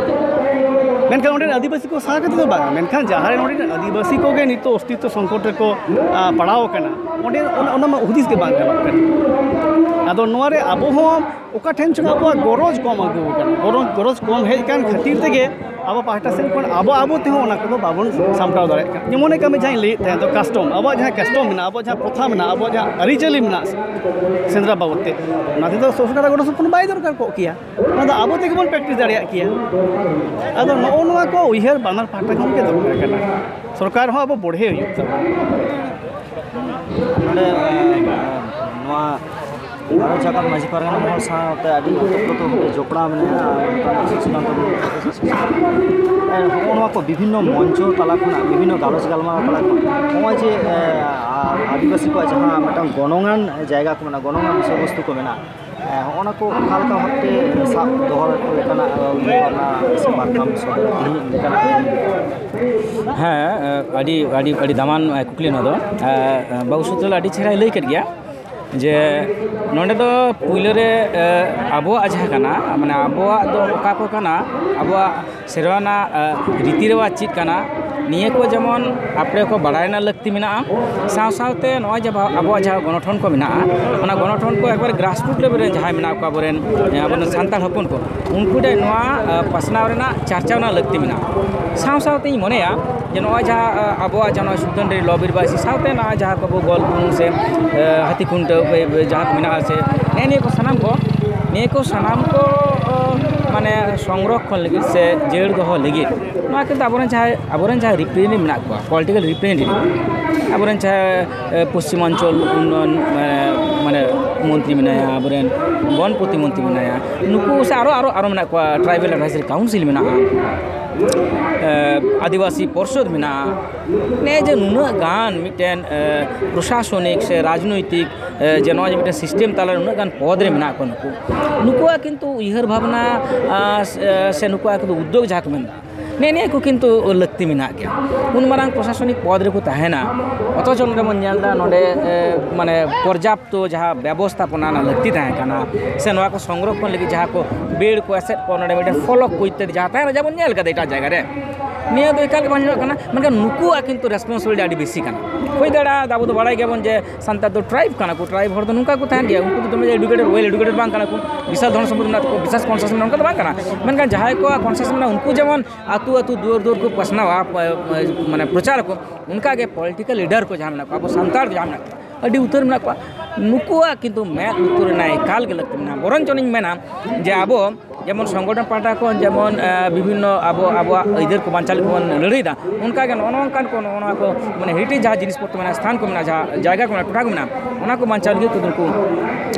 ᱢᱮᱱᱠᱷᱟᱱ ᱚᱸᱰᱮᱱ ᱟᱹᱫᱤᱵᱟᱹᱥᱤ ᱠᱚ ᱥᱟᱦᱟ ᱠᱟᱛᱮ ᱫᱚ ᱵᱟᱝ, ᱢᱮᱱᱠᱷᱟᱱ ᱡᱟᱦᱟᱸ ᱨᱮ ᱱᱚᱰᱮᱱ ᱟᱹᱫᱤᱵᱟᱹᱥᱤ ᱠᱚᱜᱮ ᱱᱤᱛᱚᱜ ᱚᱥᱛᱤᱛᱛᱚ ᱥᱚᱝᱠᱚᱴ ᱨᱮᱠᱚ, ᱟ, ᱯᱟᱲᱟᱣ ᱟᱠᱟᱱᱟ, ᱚᱸᱰᱮ ᱚᱱᱟ, ᱚᱱᱟ ᱢᱟ ᱦᱩᱫᱤᱥ ᱜᱮ ᱵᱟᱝ ᱜᱟᱱᱚᱜ ᱠᱟᱱᱟ᱾ ᱟᱫᱚ ᱱᱚᱣᱟ ᱨᱮ ᱟᱵᱚ ᱦᱚᱸ ᱚᱠᱟ ᱴᱷᱮᱱ ᱪᱚᱝ ᱟᱵᱚᱣᱟᱜ ᱜᱚᱨᱚᱡᱽ ᱠᱚᱢ ᱟᱹᱜᱩ ᱟᱠᱟᱱᱟ᱾ ᱜᱚᱨᱚᱡᱽ, ᱜᱚᱨᱚᱡᱽ ᱠᱚᱢ ᱦᱮᱡ ᱟᱠᱟᱱ ᱠᱷᱟᱹᱛᱤᱨ ᱛᱮᱜᱮ ᱟᱵᱚ ᱯᱟᱦᱴᱟ ᱥᱮᱱ ᱠᱷᱚᱱ ᱟᱵᱚ, ᱟᱵᱚ ᱛᱮᱦᱚᱸ ᱚᱱᱟ ᱠᱚᱫᱚ ᱵᱟᱵᱚᱱ ᱥᱟᱢᱴᱟᱣ ᱫᱟᱲᱮᱭᱟᱜ ᱠᱟᱱᱟ᱾ ᱡᱮᱢᱚᱱ ᱠᱟᱹᱢᱤ ᱡᱟᱦᱟᱸᱧ ᱞᱟᱹᱭᱮᱫ ᱛᱟᱦᱮᱸ ᱫᱚ, ᱠᱟᱥᱴᱚᱢ, ᱟᱵᱚᱣᱟᱜ ᱡᱟᱦᱟᱸ ᱠᱟᱥᱴᱚᱢ ᱢᱮᱱᱟᱜᱼᱟ, ᱟᱵᱚᱣᱟᱜ ᱡᱟᱦᱟᱸ ᱯᱨᱚᱛᱷᱟ ᱢᱮᱱᱟᱜᱼᱟ, ᱟᱵᱚᱣᱟᱜ ᱡᱟᱦᱟᱸ ᱟᱹᱨᱤᱪᱟᱹᱞᱤ ᱢᱮᱱᱟᱜᱼᱟ ᱥᱮ, ᱥᱮᱸᱫᱽᱨᱟ ᱵᱟᱵᱚᱫ ᱛᱮ, ᱚᱱᱟ ᱛᱮᱫᱚ ᱥᱚᱨᱠᱟᱨᱟᱜ ᱜᱚᱲᱚ ᱥᱚᱯᱚᱦᱚᱫ ᱵᱟᱭ ᱫᱚᱨᱠᱟᱨ ᱠᱚᱜ ᱠᱮᱭᱟ᱾ ᱚᱱᱟ ᱫᱚ ᱟᱵᱚ ᱛᱮᱜᱮ ᱵᱚᱱ ᱯᱨᱮᱠᱴᱤᱥ ᱫᱟᱲᱮᱭᱟᱜ ᱠᱮᱭᱟ᱾ ᱟᱫᱚ ᱱᱚᱜᱼᱚ ᱱᱚᱣᱟ ᱠᱚ ᱩᱭᱦᱟᱹᱨ ᱵᱟᱱᱟᱨ ᱯᱟᱦᱴᱟ ᱠᱷᱚᱱ ᱜᱮ ᱫᱚᱨᱠᱟᱨ ᱠᱟᱱᱟ᱾ ᱥᱚᱨᱠᱟᱨ ᱦᱚᱸ ᱟᱵᱚ ᱵᱚᱲᱦᱮ ᱦᱩᱭᱩᱜ ᱛᱟᱵᱚᱱᱟ᱾ ᱱᱚᱰᱮ, ᱮ, ᱱᱚᱣᱟ ᱵᱷᱟᱨᱚᱛ ᱡᱟᱠᱟᱛ ᱢᱟᱹᱡᱷᱤ ᱯᱟᱨᱜᱟᱱᱟ ᱢᱚᱦᱚᱞ ᱥᱟᱶᱛᱮ ᱟᱹᱰᱤ ᱚᱛᱚᱯᱨᱚᱛᱚ ᱡᱚᱯᱲᱟᱣ ᱢᱮᱱᱟᱜᱼᱟ᱾ ᱟᱨ ᱥᱩᱥᱤᱞᱟᱱᱛᱚ ᱢᱩᱨᱢᱩ, ᱯᱨᱚᱯᱷᱮᱥᱚᱨ ᱥᱩᱥᱤᱞᱟᱱᱛᱚ ᱢᱩᱨᱢᱩ᱾ ᱮ, ᱱᱚᱜᱼᱚ ᱱᱚᱣᱟ ᱠᱚ ᱵᱤᱵᱷᱤᱱᱱᱚ ᱢᱚᱧᱪᱚ ᱛᱟᱞᱟ ᱠᱷᱚᱱᱟᱜ, ᱵᱤᱵᱷᱤᱱᱱᱚ ᱜᱟᱞᱚᱪ ᱜᱟᱞᱢᱟᱨᱟᱣ ᱛᱟᱞᱟ ᱠᱷᱚᱱ ᱱᱚᱜᱼᱚᱭ ᱡᱮ, ᱮ, ᱟ-, ᱟᱹᱫᱤᱵᱟᱹᱥᱤ ᱠᱚᱣᱟᱜ ᱡᱟᱦᱟᱸ ᱢᱤᱫᱴᱟᱝ ᱜᱚᱱᱚᱝᱟᱱ ᱡᱟᱭᱜᱟ ᱠᱚ ᱢᱮᱱᱟᱜᱼᱟ, ᱜᱚᱱᱚᱝᱟᱱ ᱵᱤᱥᱚᱭ ᱵᱚᱥᱛᱩ ᱠᱚ ᱢᱮᱱᱟᱜᱼᱟ, ᱦᱚᱸᱜᱼᱚ ᱱᱟ ᱠᱚ ᱚᱠᱟ ᱞᱮᱠᱟ ᱵᱷᱟᱵᱽᱛᱮ ᱥᱟᱵ ᱫᱚᱦᱚ ᱞᱮᱠᱟᱱᱟᱜ ᱩᱭᱦᱟᱹᱨ ᱵᱷᱟᱵᱽᱱᱟ ᱥᱮ ᱵᱟᱨᱛᱟᱢ ᱥᱚᱫᱚᱨ ᱛᱮᱦᱮᱧ ᱞᱮᱠᱟᱱᱟᱜ? ᱦᱮᱸ, ᱟᱹᱰᱤ, ᱟᱹᱰᱤ, ᱟᱹᱰᱤ ᱫᱟᱢᱟᱱ ᱠᱩᱠᱞᱤ ᱱᱚᱣᱟ ᱫᱚ᱾ ᱵᱟᱹᱵᱩ ᱥᱩᱛᱨᱟᱞ ᱟᱹᱰᱤ ᱪᱮᱦᱨᱟᱭ ᱞᱟᱹᱭ ᱠᱮᱫ ᱜᱮᱭᱟ ᱡᱮ ᱱᱚᱸᱰᱮ ᱫᱚ ᱯᱩᱭᱞᱟᱹ ᱨᱮ ᱟᱵᱚᱣᱟᱜ ᱡᱟᱦᱟᱸ ᱠᱟᱱᱟ, ᱢᱟᱱᱮ ᱟᱵᱚᱣᱟᱜ ᱫᱚ ᱚᱠᱟ ᱠᱚ ᱠᱟᱱᱟ, ᱟᱵᱚᱣᱟᱜ ᱥᱮᱨᱣᱟ ᱨᱮᱱᱟᱜ ᱨᱤᱛᱤ ᱨᱮᱣᱟᱡᱽ ᱪᱮᱫ ᱠᱟᱱᱟ, ᱱᱤᱭᱟᱹ ᱠᱚ ᱡᱮᱢᱚᱱ ᱟᱯᱮ ᱠᱚ ᱵᱟᱲᱟᱭ ᱨᱮᱱᱟᱜ ᱞᱟᱹᱠᱛᱤ ᱢᱮᱱᱟᱜᱼᱟ᱾ ᱥᱟᱶ ᱥᱟᱶᱛᱮ ᱱᱚᱜᱼᱚᱭ ᱡᱮ ᱟᱵᱚᱣᱟᱜ ᱡᱟᱦᱟᱸ ᱜᱚᱱᱚᱴᱷᱚᱱ ᱠᱚ ᱢᱮᱱᱟᱜᱼᱟ, ᱚᱱᱟ ᱜᱚᱱᱚᱴᱷᱚᱱ ᱠᱚ ᱮᱠᱵᱟᱨ grassroot level ᱨᱮ ᱡᱟᱦᱟᱸᱭ ᱢᱮᱱᱟᱜ ᱠᱚᱣᱟ ᱟᱵᱚᱨᱮᱱ, ᱟᱵᱚᱨᱮᱱ ᱥᱟᱱᱛᱟᱲ ᱦᱚᱯᱚᱱ ᱠᱚ, ᱩᱱᱠᱩ ᱴᱷᱮᱱ ᱱᱚᱣᱟ ᱯᱟᱥᱱᱟᱣ ᱨᱮᱱᱟᱜ, ᱪᱟᱨᱪᱟᱣ ᱨᱮᱱᱟᱜ ᱞᱟᱹᱠᱛᱤ ᱢᱮᱱᱟᱜᱼᱟ᱾ ᱥᱟᱶ ᱥᱟᱶᱛᱮᱧ ᱢᱚᱱᱮᱭᱟ ᱡᱮ ᱱᱚᱜᱼᱚᱭ ᱡᱟᱦᱟᱸ ᱟᱵᱚᱣᱟᱜ ᱡᱟᱦᱟᱸ ᱱᱚᱜᱼᱚᱭ ᱥᱩᱛᱟᱹᱱ ᱴᱟᱺᱰᱤ ᱞᱚ ᱵᱤᱨ ᱵᱟᱹᱭᱥᱤ ᱥᱟᱶᱛᱮ ᱱᱚᱜᱼᱚᱭ ᱡᱟᱦᱟᱸ ᱠᱚ ᱵᱚᱞ ᱵᱩᱨᱩ ᱥᱮ ᱦᱟᱹᱛᱤ ᱠᱷᱩᱱᱴᱟᱹᱣ ᱡᱟᱦᱟᱸ ᱠᱚ ᱢᱮᱱᱟᱜᱼᱟ, ᱥᱮ ᱱᱮᱜᱼᱮ ᱱᱤᱭᱟᱹ ᱠᱚ ᱥᱟᱱᱟᱢ ᱠᱚ, ᱱᱤᱭᱟᱹ ᱠᱚ ᱥᱟᱱᱟᱢ ᱠᱚ ᱢᱟᱱᱮ ᱥᱚᱝᱨᱚᱠᱠᱷᱚᱱ ᱞᱟᱹᱜᱤᱫ ᱥᱮ ᱡᱤᱭᱟᱹᱲ ᱫᱚᱦᱚ ᱞᱟᱹᱜᱤᱫ ᱱᱚᱣᱟ ᱠᱤᱱᱛᱩ ᱟᱵᱚᱨᱮᱱ ᱡᱟᱦᱟᱸᱭ, ᱟᱵᱚᱨᱮᱱ ᱡᱟᱦᱟᱸᱭ representative ᱢᱮᱱᱟᱜ ᱠᱚᱣᱟ, political representative, ᱟᱵᱚᱨᱮᱱ ᱡᱟᱦᱟᱸᱭ ᱯᱚᱥᱪᱤᱢᱟᱧᱪᱚᱞ ᱩᱱᱱᱚᱭᱚᱱ ᱢᱟᱱᱮ ᱢᱚᱱᱛᱨᱤ ᱢᱮᱱᱟᱭᱟ, ᱟᱵᱚᱨᱮᱱ ᱵᱚᱱ ᱯᱨᱚᱛᱤᱢᱚᱱᱛᱨᱤ ᱢᱮᱱᱟᱭᱟ, ᱱᱩᱠᱩ ᱥᱮ ᱟᱨᱚ, ᱟᱨᱚ, ᱟᱨᱚ ᱢᱮᱱᱟᱜ ᱠᱚᱣᱟ, Tribal Advisory Council ᱢᱮᱱᱟᱜᱼᱟ, ᱟᱹᱫᱤᱵᱟᱹᱥᱤ ᱯᱚᱨᱥᱚᱫᱽ ᱢᱮᱱᱟᱜᱼᱟ᱾ ᱱᱮ ᱡᱮ ᱱᱩᱱᱟᱹᱜ ᱜᱟᱱ ᱢᱤᱫᱴᱮᱱ ᱯᱨᱚᱥᱟᱥᱚᱱᱤᱠ ᱥᱮ ᱨᱟᱡᱽᱱᱳᱭᱛᱤᱠ ᱡᱮ ᱱᱚᱣᱟ ᱡᱮ ᱢᱤᱫᱴᱮᱱ system ᱛᱟᱞᱟᱨᱮ ᱩᱱᱟᱹᱜ ᱜᱟᱱ ᱯᱚᱫᱽ ᱨᱮ ᱢᱮᱱᱟᱜ ᱠᱚᱣᱟ ᱱᱩᱠᱩ, ᱱᱩᱠᱩᱣᱟᱜ ᱠᱤᱱᱛᱩ ᱩᱭᱦᱟᱹᱨ ᱵᱷᱟᱵᱽᱱᱟ ᱥᱮ ᱱᱩᱠᱩᱣᱟᱜ ᱠᱤᱱᱛᱩ ᱩᱫᱽᱫᱳᱜᱽ ᱡᱟᱦᱟᱸ ᱠᱚ ᱢᱮᱱᱫᱟ, ᱱᱮᱜᱼᱮ ᱱᱤᱭᱟᱹ ᱠᱚ ᱠᱤᱱᱛᱩ ᱞᱟᱹᱠᱛᱤ ᱢᱮᱱᱟᱜ ᱜᱮᱭᱟ᱾ ᱩᱱ ᱢᱟᱨᱟᱝ ᱯᱨᱚᱥᱟᱥᱚᱱᱤᱠ ᱯᱚᱫᱽ ᱨᱮᱠᱚ ᱛᱟᱦᱮᱱᱟ, ᱚᱛᱷᱚᱪᱚ ᱱᱚᱰᱮ ᱵᱚᱱ ᱧᱮᱞ ᱮᱫᱟ ᱱᱚᱰᱮ ᱢᱟᱱᱮ ᱯᱚᱨᱡᱟᱯᱛᱚ ᱡᱟᱦᱟᱸ ᱵᱮᱵᱚᱥᱛᱷᱟᱯᱚᱱᱟ ᱨᱮᱱᱟᱜ ᱞᱟᱹᱠᱛᱤ ᱛᱟᱦᱮᱸ ᱠᱟᱱᱟ, ᱥᱮ ᱱᱚᱣᱟ ᱠᱚ ᱥᱚᱝᱨᱚᱠᱠᱷᱚᱱ ᱞᱟᱹᱜᱤᱫ ᱡᱟᱦᱟᱸ ᱠᱚ ᱵᱮᱲ ᱠᱚ ᱮᱥᱮᱫ ᱠᱚ ᱱᱚᱰᱮ ᱢᱤᱫᱴᱮᱱ ᱯᱷᱚᱞᱚᱠ ᱠᱚ ᱤᱛᱟᱹᱫᱤ ᱡᱟᱦᱟᱸ ᱛᱟᱦᱮᱱᱟ, ᱡᱮᱢᱚᱱ ᱧᱮᱞ ᱠᱟᱫᱟ ᱮᱴᱟᱜ ᱡᱟᱭᱜᱟ ᱨᱮ, ᱱᱤᱭᱟᱹ ᱫᱚ ᱮᱠᱟᱞ ᱜᱮ ᱵᱟᱝ ᱧᱮᱞᱚᱜ ᱠᱟᱱᱟ᱾ ᱢᱮᱱᱠᱷᱟᱱ ᱱᱩᱠᱩᱣᱟᱜ ᱠᱤᱱᱛᱩ responsibility ᱟᱹᱰᱤ ᱵᱮᱥᱤ ᱠᱟᱱᱟ᱾ ᱦᱩᱭ ᱫᱟᱲᱮᱭᱟᱜᱼᱟ, ᱟᱵᱚ ᱫᱚ ᱵᱟᱲᱟᱭ ᱜᱮᱭᱟᱵᱚᱱ ᱡᱮ ᱥᱟᱱᱛᱟᱲ ᱫᱚ tribe ᱠᱟᱱᱟ ᱠᱚ, tribe ᱦᱚᱲ ᱫᱚ ᱱᱚᱝᱠᱟ ᱠᱚ ᱛᱟᱦᱮᱱ ᱜᱮᱭᱟ, ᱩᱱᱠᱩ ᱫᱚ ᱫᱚᱢᱮ educated, well educated ᱵᱟᱝ ᱠᱟᱱᱟ ᱠᱚ, ᱵᱤᱥᱟᱞ ᱫᱷᱚᱱ ᱥᱚᱢᱯᱚᱫ ᱢᱮᱱᱟᱜ ᱛᱟᱠᱚᱣᱟ, ᱵᱤᱥᱟᱞ concession ᱢᱮᱱᱟᱜᱼᱟ, ᱚᱱᱠᱟ ᱫᱚ ᱵᱟᱝ ᱠᱟᱱᱟ᱾ ᱢᱮᱱᱠᱷᱟᱱ ᱡᱟᱦᱟᱸᱭ ᱠᱚᱣᱟᱜ concession ᱢᱮᱱᱟᱜᱼᱟ, ᱩᱱᱠᱩ ᱡᱮᱢᱚᱱ ᱟᱹᱛᱩ ᱟᱹᱛᱩ ᱫᱩᱣᱟᱹᱨ ᱫᱩᱣᱟᱹᱨ ᱠᱚ ᱯᱟᱥᱱᱟᱣᱟ, ᱢᱟᱱᱮ ᱯᱨᱚᱪᱟᱨ ᱟᱠᱚ, ᱚᱱᱠᱟᱜᱮ political leader ᱠᱚ ᱡᱟᱦᱟᱸ ᱢᱮᱱᱟᱜ ᱠᱚᱣᱟ, ᱟᱵᱚ ᱥᱟᱱᱛᱟᱲ ᱠᱚ ᱡᱟᱦᱟᱸ ᱢᱮᱱᱟᱜ ᱠᱚᱣᱟ, ᱟᱹᱰᱤ ᱩᱛᱟᱹᱨ ᱢᱮᱱᱟᱜ ᱠᱚᱣᱟ᱾ ᱱᱩᱠᱩᱣᱟᱜ ᱠᱤᱱᱛᱩ ᱢᱮᱫ ᱞᱩᱛᱩᱨ ᱨᱮᱱᱟᱜ ᱮᱠᱟᱞ ᱜᱮ ᱞᱟᱹᱠᱛᱤ ᱢᱮᱱᱟᱜᱼᱟ᱾ ᱵᱚᱨᱚᱱ ᱪᱚᱝ ᱤᱧ ᱢᱮᱱᱟ ᱡᱮ ᱟᱵᱚ ᱡᱮᱢᱚᱱ ᱥᱚᱝᱜᱚᱴᱷᱚᱱ ᱯᱟᱦᱴᱟ ᱠᱷᱚᱱ ᱡᱮᱢᱚᱱ, ᱟᱸ, ᱵᱤᱵᱷᱤᱱᱱᱚ ᱟᱵᱚ, ᱟᱵᱚᱣᱟᱜ ᱟᱹᱭᱫᱟᱹᱨ ᱠᱚ ᱵᱟᱧᱪᱟᱣ ᱞᱟᱹᱜᱤᱫ ᱵᱚᱱ ᱞᱟᱹᱲᱦᱟᱹᱭᱫᱟ, ᱚᱱᱠᱟᱜᱮ ᱱᱚᱜᱼᱚ ᱱᱚᱝᱠᱟᱱ ᱠᱚ, ᱱᱚᱜᱼᱚ ᱱᱚᱣᱟ ᱠᱚ, ᱢᱟᱱᱮ, heritage ᱡᱟᱦᱟᱸ ᱡᱤᱱᱤᱥ ᱯᱚᱛᱨᱚ ᱢᱮᱱᱟᱜᱼᱟ, ᱥᱛᱷᱟᱱ ᱠᱚ ᱢᱮᱱᱟᱜᱼᱟ, ᱡᱟᱦᱟᱸ ᱡᱟᱭᱜᱟ ᱠᱚ ᱢᱮᱱᱟᱜᱼᱟ, ᱴᱚᱴᱷᱟ ᱠᱚ ᱢᱮᱱᱟᱜᱼᱟ, ᱚᱱᱟ ᱠᱚ ᱵᱟᱧᱪᱟᱣ ᱞᱟᱹᱜᱤᱫ ᱛᱮᱫᱚ ᱱᱩᱠᱩ,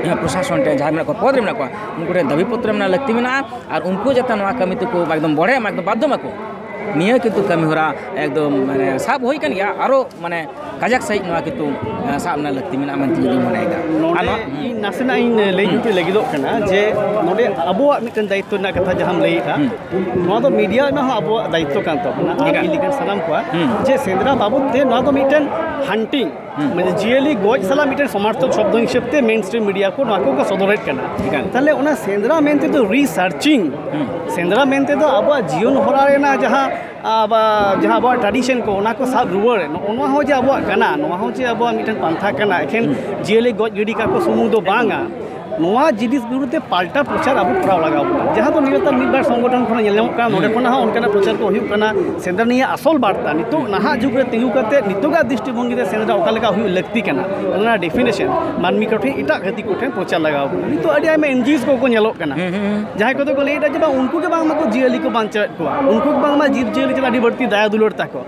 ᱟᱸ, ᱯᱨᱚᱥᱟᱥᱚᱱ ᱴᱷᱮᱱ ᱡᱟᱦᱟᱸᱭ ᱢᱮᱱᱟᱜ ᱠᱚᱣᱟ, ᱯᱚᱫᱽ ᱨᱮ ᱢᱮᱱᱟᱜ ᱠᱚᱣᱟ, ᱩᱱᱠᱩ ᱴᱷᱮᱱ ᱫᱟᱹᱵᱤ ᱯᱚᱛᱨᱚ ᱮᱢ ᱨᱮᱱᱟᱜ ᱞᱟᱹᱠᱛᱤ ᱢᱮᱱᱟᱜᱼᱟ᱾ ᱟᱨ ᱩᱱᱠᱩ ᱡᱟᱛᱮ ᱱᱚᱣᱟ ᱠᱟᱹᱢᱤ ᱛᱮᱠᱚ ᱮᱠᱫᱚᱢ ᱵᱚᱲᱦᱮ ᱢᱟ, ᱮᱠᱫᱚᱢ ᱵᱟᱫᱽᱫᱷᱚ ᱢᱟᱠᱚ᱾ ᱱᱤᱭᱟᱹ ᱠᱤᱱᱛᱩ ᱠᱟᱹᱢᱤ ᱦᱚᱨᱟ ᱮᱠᱫᱚᱢ ᱢᱟᱱᱮ ᱥᱟᱵ ᱦᱩᱭ ᱠᱟᱱ ᱜᱮᱭᱟ, ᱟᱨᱚ ᱢᱟᱱᱮ ᱠᱟᱡᱟᱠ ᱥᱟᱺᱦᱤᱡ ᱱᱚᱣᱟ ᱠᱤᱱᱛᱩ ᱥᱟᱵ ᱨᱮᱱᱟᱜ ᱞᱟᱹᱠᱛᱤ ᱢᱮᱱᱟᱜᱼᱟ ᱢᱮᱱᱛᱮ ᱤᱧ ᱢᱚᱱᱮᱭᱮᱫᱟ᱾ ᱟᱨ ᱱᱚᱰᱮ ᱱᱚᱣᱟ ᱤᱧ ᱱᱟᱥᱮᱱᱟᱜ ᱤᱧ ᱞᱟᱹᱭ ᱡᱩᱴᱤᱡ ᱞᱟᱹᱜᱤᱫᱚᱜ ᱠᱟᱱᱟ ᱡᱮ ᱱᱚᱰᱮ ᱟᱵᱚᱣᱟᱜ ᱢᱤᱫᱴᱮᱱ ᱫᱟᱭᱤᱛᱛᱚ ᱨᱮᱱᱟᱜ ᱠᱟᱛᱷᱟ ᱡᱟᱦᱟᱸᱢ ᱞᱟᱹᱭᱮᱫᱼᱟ, ᱱᱚᱣᱟ ᱫᱚ ᱢᱤᱰᱤᱭᱟ ᱨᱮᱱᱟᱜ ᱦᱚᱸ ᱟᱵᱚᱣᱟᱜ ᱫᱟᱭᱤᱛᱛᱚ ᱠᱟᱱ ᱛᱟᱵᱚᱱᱟ᱾ ᱟᱨ ᱮᱠᱟᱞ᱾ ᱤᱧ ᱞᱮᱠᱟᱱ ᱥᱟᱱᱟᱢ ᱠᱚᱣᱟᱜ ᱡᱮ ᱥᱮᱸᱫᱽᱨᱟ ᱵᱟᱵᱚᱫ ᱛᱮ ᱱᱚᱣᱟ ᱫᱚ ᱢᱤᱫᱴᱮᱱ ᱦᱟᱱᱴᱤᱝ, ᱢᱟᱱᱮ ᱡᱤᱭᱟᱹᱞᱤ ᱜᱚᱡ ᱥᱟᱞᱟᱜ ᱢᱤᱫᱴᱮᱱ ᱥᱚᱢᱟᱨᱛᱷᱚᱠ ᱥᱚᱵᱫᱚ ᱦᱤᱥᱟᱹᱵ ᱛᱮ ᱢᱮᱱ ᱥᱴᱨᱤᱢ ᱢᱤᱰᱤᱭᱟ ᱠᱚ ᱱᱚᱣᱟ ᱠᱚᱠᱚ ᱥᱚᱫᱚᱨᱮᱫ ᱠᱟᱱᱟ᱾ ᱮᱠᱟᱞ᱾ ᱛᱟᱦᱞᱮ ᱚᱱᱟ ᱥᱮᱸᱫᱽᱨᱟ ᱢᱮᱱᱛᱮ ᱫᱚ ᱨᱤᱥᱟᱨᱪᱤᱝ, ᱥᱮᱸᱫᱽᱨᱟ ᱢᱮᱱᱛᱮ ᱫᱚ ᱟᱵᱚᱣᱟᱜ ᱡᱤᱭᱚᱱ ᱦᱚᱨᱟ ᱨᱮᱱᱟᱜ ᱡᱟᱦᱟᱸ, ᱟ, ᱵᱟ, ᱡᱟᱦᱟᱸ ᱟᱵᱚᱣᱟᱜ ᱴᱨᱟᱰᱤᱥᱚᱱ ᱠᱚ, ᱚᱱᱟ ᱠᱚ ᱥᱟᱵ ᱨᱩᱣᱟᱹᱲ, ᱱᱚᱜᱼᱚ ᱱᱚᱣᱟ ᱦᱚᱸ ᱡᱮ ᱟᱵᱚᱣᱟᱜ ᱠᱟᱱᱟ, ᱱᱚᱣᱟ ᱦᱚᱸ ᱡᱮ ᱟᱵᱚᱣᱟᱜ ᱢᱤᱫᱴᱮᱱ ᱯᱟᱱᱛᱷᱟ ᱠᱟᱱᱟ, ᱮᱠᱷᱮᱱ ᱡᱤᱭᱟᱹᱞᱤ ᱜᱚᱡ ᱜᱤᱰᱤ ᱠᱟᱠᱚ ᱥᱩᱢᱩᱝ ᱫᱚ ᱵᱟᱝᱟ᱾ ᱱᱚᱣᱟ ᱡᱤᱱᱤᱥ ᱵᱤᱨᱩᱫᱷ ᱛᱮ ᱯᱟᱞᱴᱟ ᱯᱨᱚᱪᱟᱨ ᱟᱵᱚ ᱠᱚᱨᱟᱣ ᱞᱟᱜᱟᱣ ᱵᱚᱱᱟ, ᱡᱟᱦᱟᱸ ᱫᱚ ᱱᱤᱭᱟᱹ ᱛᱟᱨ ᱢᱤᱫ ᱵᱟᱨ ᱥᱚᱝᱜᱚᱴᱷᱚᱱ ᱠᱷᱚᱱᱟᱜ ᱧᱮᱞ ᱧᱟᱢᱚᱜ ᱠᱟᱱᱟ, ᱱᱚᱰᱮ ᱠᱷᱚᱱᱟᱜ ᱦᱚᱸ ᱚᱱᱠᱟᱱᱟᱜ ᱯᱨᱚᱪᱟᱨ ᱠᱚ ᱦᱩᱭᱩᱜ ᱠᱟᱱᱟ᱾ ᱥᱮᱸᱫᱽᱨᱟ ᱱᱤᱭᱟᱹ ᱟᱥᱚᱞ ᱵᱟᱨᱛᱟ ᱱᱤᱛᱚᱜ ᱱᱟᱦᱟᱜ ᱡᱩᱜᱽ ᱨᱮ ᱛᱤᱸᱜᱩ ᱠᱟᱛᱮ ᱱᱤᱛᱚᱜᱟᱜ ᱫᱨᱤᱥᱴᱤᱵᱷᱚᱝᱜᱤ ᱨᱮ ᱥᱮᱸᱫᱽᱨᱟ ᱚᱠᱟ ᱞᱮᱠᱟ ᱦᱩᱭᱩᱜ ᱞᱟᱹᱠᱛᱤ ᱠᱟᱱᱟ, ᱚᱱᱟ ᱰᱮᱯᱷᱤᱱᱮᱥᱚᱱ ᱢᱟᱹᱱᱢᱤ ᱠᱚᱴᱷᱮᱱ ᱮᱴᱟᱜ ᱜᱷᱟᱹᱛᱤ ᱠᱚᱴᱷᱮᱱ ᱯᱨᱚᱪᱟᱨ ᱞᱟᱜᱟᱣ ᱵᱚᱱᱟ᱾ ᱱᱤᱛᱚᱜ ᱟᱹᱰᱤ ᱟᱭᱢᱟ ᱮᱱᱡᱤᱳᱥ ᱠᱚᱠᱚ ᱧᱮᱞᱚᱜ ᱠᱟᱱᱟ, ᱡᱟᱦᱟᱸᱭ ᱠᱚᱫᱚ ᱠᱚ ᱞᱟᱹᱭᱮᱫᱟ ᱡᱮ ᱵᱟᱝ ᱩᱱᱠᱩ ᱜᱮ ᱵᱟᱝᱢᱟ ᱠᱚ ᱡᱤᱭᱟᱹᱞᱤ ᱠᱚ ᱵᱟᱧᱪᱟᱣᱮᱫ ᱠᱚᱣᱟ, ᱩᱱᱠᱩ ᱜᱮ ᱵᱟᱝᱢᱟ ᱡᱤᱵᱽ ᱡᱤᱭᱟᱹᱞᱤ ᱪᱮᱛᱟᱱ ᱟᱹᱰᱤ ᱵᱟᱹᱲᱛᱤ ᱫᱟᱭᱟ ᱫᱩᱞᱟᱹᱲ ᱛᱟᱠᱚ᱾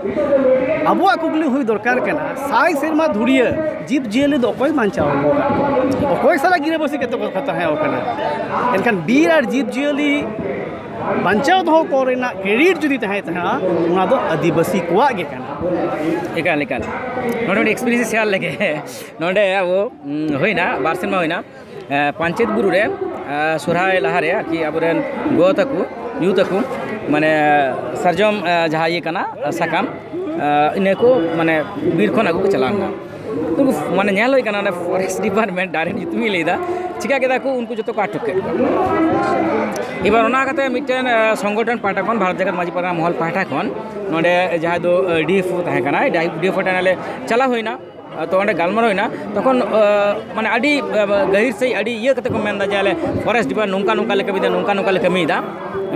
ᱟᱵᱚᱣᱟᱜ ᱠᱩᱠᱞᱤ ᱦᱩᱭ ᱫᱚᱨᱠᱟᱨ ᱠᱟᱱᱟ, ᱥᱟᱭ ᱥᱮᱨᱢᱟ ᱫᱷᱩᱨᱤᱭᱟᱹ ᱡᱤᱵᱽ ᱡᱤᱭᱟᱹᱞᱤ ᱫᱚ ᱚᱠᱚᱭ ᱵᱟᱧᱪᱟᱣ ᱟᱹᱜᱩ ᱟᱠᱟᱫ ᱠᱚᱣᱟ? ᱚᱠᱚᱭ ᱥᱟᱞᱟᱜ ᱜᱤᱨᱟᱹᱵᱟᱹᱥᱤ ᱠᱟᱛᱮ ᱠᱚ ᱛᱟᱦᱮᱸ ᱟᱠᱟᱱᱟ? ᱮᱱᱠᱷᱟᱱ ᱵᱤᱨ ᱟᱨ ᱡᱤᱵᱽ ᱡᱤᱭᱟᱹᱞᱤ ᱵᱟᱧᱪᱟᱣ ᱫᱚᱦᱚ ᱠᱚ ᱨᱮᱱᱟᱜ ᱠᱨᱮᱰᱤᱴ ᱡᱩᱫᱤ ᱛᱟᱦᱮᱸ ᱛᱟᱦᱮᱸᱜᱼᱟ, ᱚᱱᱟ ᱫᱚ ᱟᱹᱫᱤᱵᱟᱹᱥᱤ ᱠᱚᱣᱟᱜ ᱜᱮ ᱠᱟᱱᱟ᱾ ᱮᱠᱟᱞ, ᱮᱠᱟᱞ᱾ ᱱᱚᱰᱮ ᱢᱤᱫᱴᱮᱱ ᱮᱠᱥᱯᱤᱨᱤᱭᱮᱱᱥ ᱥᱮᱭᱟᱨ ᱞᱮᱜᱮ᱾ ᱱᱚᱰᱮ ᱟᱵᱚ, ᱩᱸ, ᱦᱩᱭᱱᱟ, ᱵᱟᱨ ᱥᱮᱨᱢᱟ ᱦᱩᱭᱱᱟ, ᱮ, ᱯᱟᱧᱪᱮᱛ ᱵᱩᱨᱩ ᱨᱮ, ᱮ, ᱥᱚᱨᱦᱟᱭ ᱞᱟᱦᱟᱨᱮ ᱟᱨᱠᱤ ᱟᱵᱚᱨᱮᱱ ᱜᱚ ᱛᱟᱠᱚ, ᱭᱩ ᱛᱟᱠᱚ, ᱢᱟᱱᱮ, ᱥᱟᱨᱡᱚᱢ, ᱮ, ᱡᱟᱦᱟᱸ ᱤᱭᱟᱹ ᱠᱟᱱᱟ, ᱮ, ᱥᱟᱠᱟᱢ, ᱮ, ᱤᱱᱟᱹ ᱠᱚ, ᱢᱟᱱᱮ, ᱵᱤᱨ ᱠᱷᱚᱱ ᱟᱹᱜᱩ ᱠᱚ ᱪᱟᱞᱟᱣ ᱞᱮᱱᱟ᱾ ᱩᱱᱠᱩ, ᱢᱟᱱᱮ, ᱧᱮᱞ ᱦᱩᱭ ᱠᱟᱱᱟ, ᱚᱸᱰᱮ ᱯᱷᱚᱨᱮᱥᱴ ᱰᱤᱯᱟᱨᱴᱢᱮᱱᱴ ᱰᱟᱭᱨᱮᱠᱴ ᱧᱩᱛᱩᱢᱤᱧ ᱞᱟᱹᱭᱫᱟ, ᱪᱤᱠᱟ ᱠᱮᱫᱟ ᱠᱚ, ᱩᱱᱠᱩ ᱡᱚᱛᱚ ᱠᱚ ᱟᱴᱚᱠ ᱠᱮᱫ ᱠᱚᱣᱟ᱾ ᱮᱵᱟᱨ ᱚᱱᱟ ᱠᱟᱛᱮ ᱢᱤᱫᱴᱮᱱ, ᱮ, ᱥᱚᱝᱜᱚᱴᱷᱚᱱ ᱯᱟᱦᱴᱟ ᱠᱷᱚᱱ, ᱵᱷᱟᱨᱚᱛ ᱡᱟᱠᱟᱛ ᱢᱟᱹᱡᱷᱤ ᱯᱟᱨᱜᱟᱱᱟ ᱢᱚᱦᱚᱞ ᱯᱟᱦᱴᱟ ᱠᱷᱚᱱ, ᱱᱚᱰᱮ ᱡᱟᱦᱟᱸᱭ ᱫᱚ, ᱮ, ᱰᱤ ᱮᱯᱷ ᱳ ᱛᱟᱦᱮᱸ ᱠᱟᱱᱟᱭ, ᱰᱤ ᱮᱯᱷ ᱳ ᱴᱷᱮᱱ ᱟᱞᱮ ᱪᱟᱞᱟᱣ ᱦᱩᱭᱱᱟ᱾ ᱛᱚ ᱚᱸᱰᱮ ᱜᱟᱞᱢᱟᱨᱟᱣ ᱮᱱᱟ, ᱛᱚᱠᱷᱚᱱ, ᱟᱸ, ᱢᱟᱱᱮ ᱟᱹᱰᱤ, ᱟᱸ, ᱜᱟᱹᱦᱤᱨ ᱥᱟᱺᱦᱤᱡ ᱟᱹᱰᱤ ᱤᱭᱟᱹ ᱠᱟᱛᱮ ᱠᱚ ᱢᱮᱱᱫᱟ ᱡᱮ ᱟᱞᱮ ᱯᱷᱚᱨᱮᱥᱴ ᱰᱤᱯᱟᱨᱴᱢᱮᱱᱴ ᱱᱚᱝᱠᱟ ᱱᱚᱝᱠᱟ ᱞᱮ ᱠᱟᱹᱢᱤᱭᱮᱫᱟ, ᱱᱚᱝᱠᱟ ᱱᱚᱝᱠᱟ ᱞᱮ ᱠᱟᱹᱢᱤᱭᱮᱫᱟ,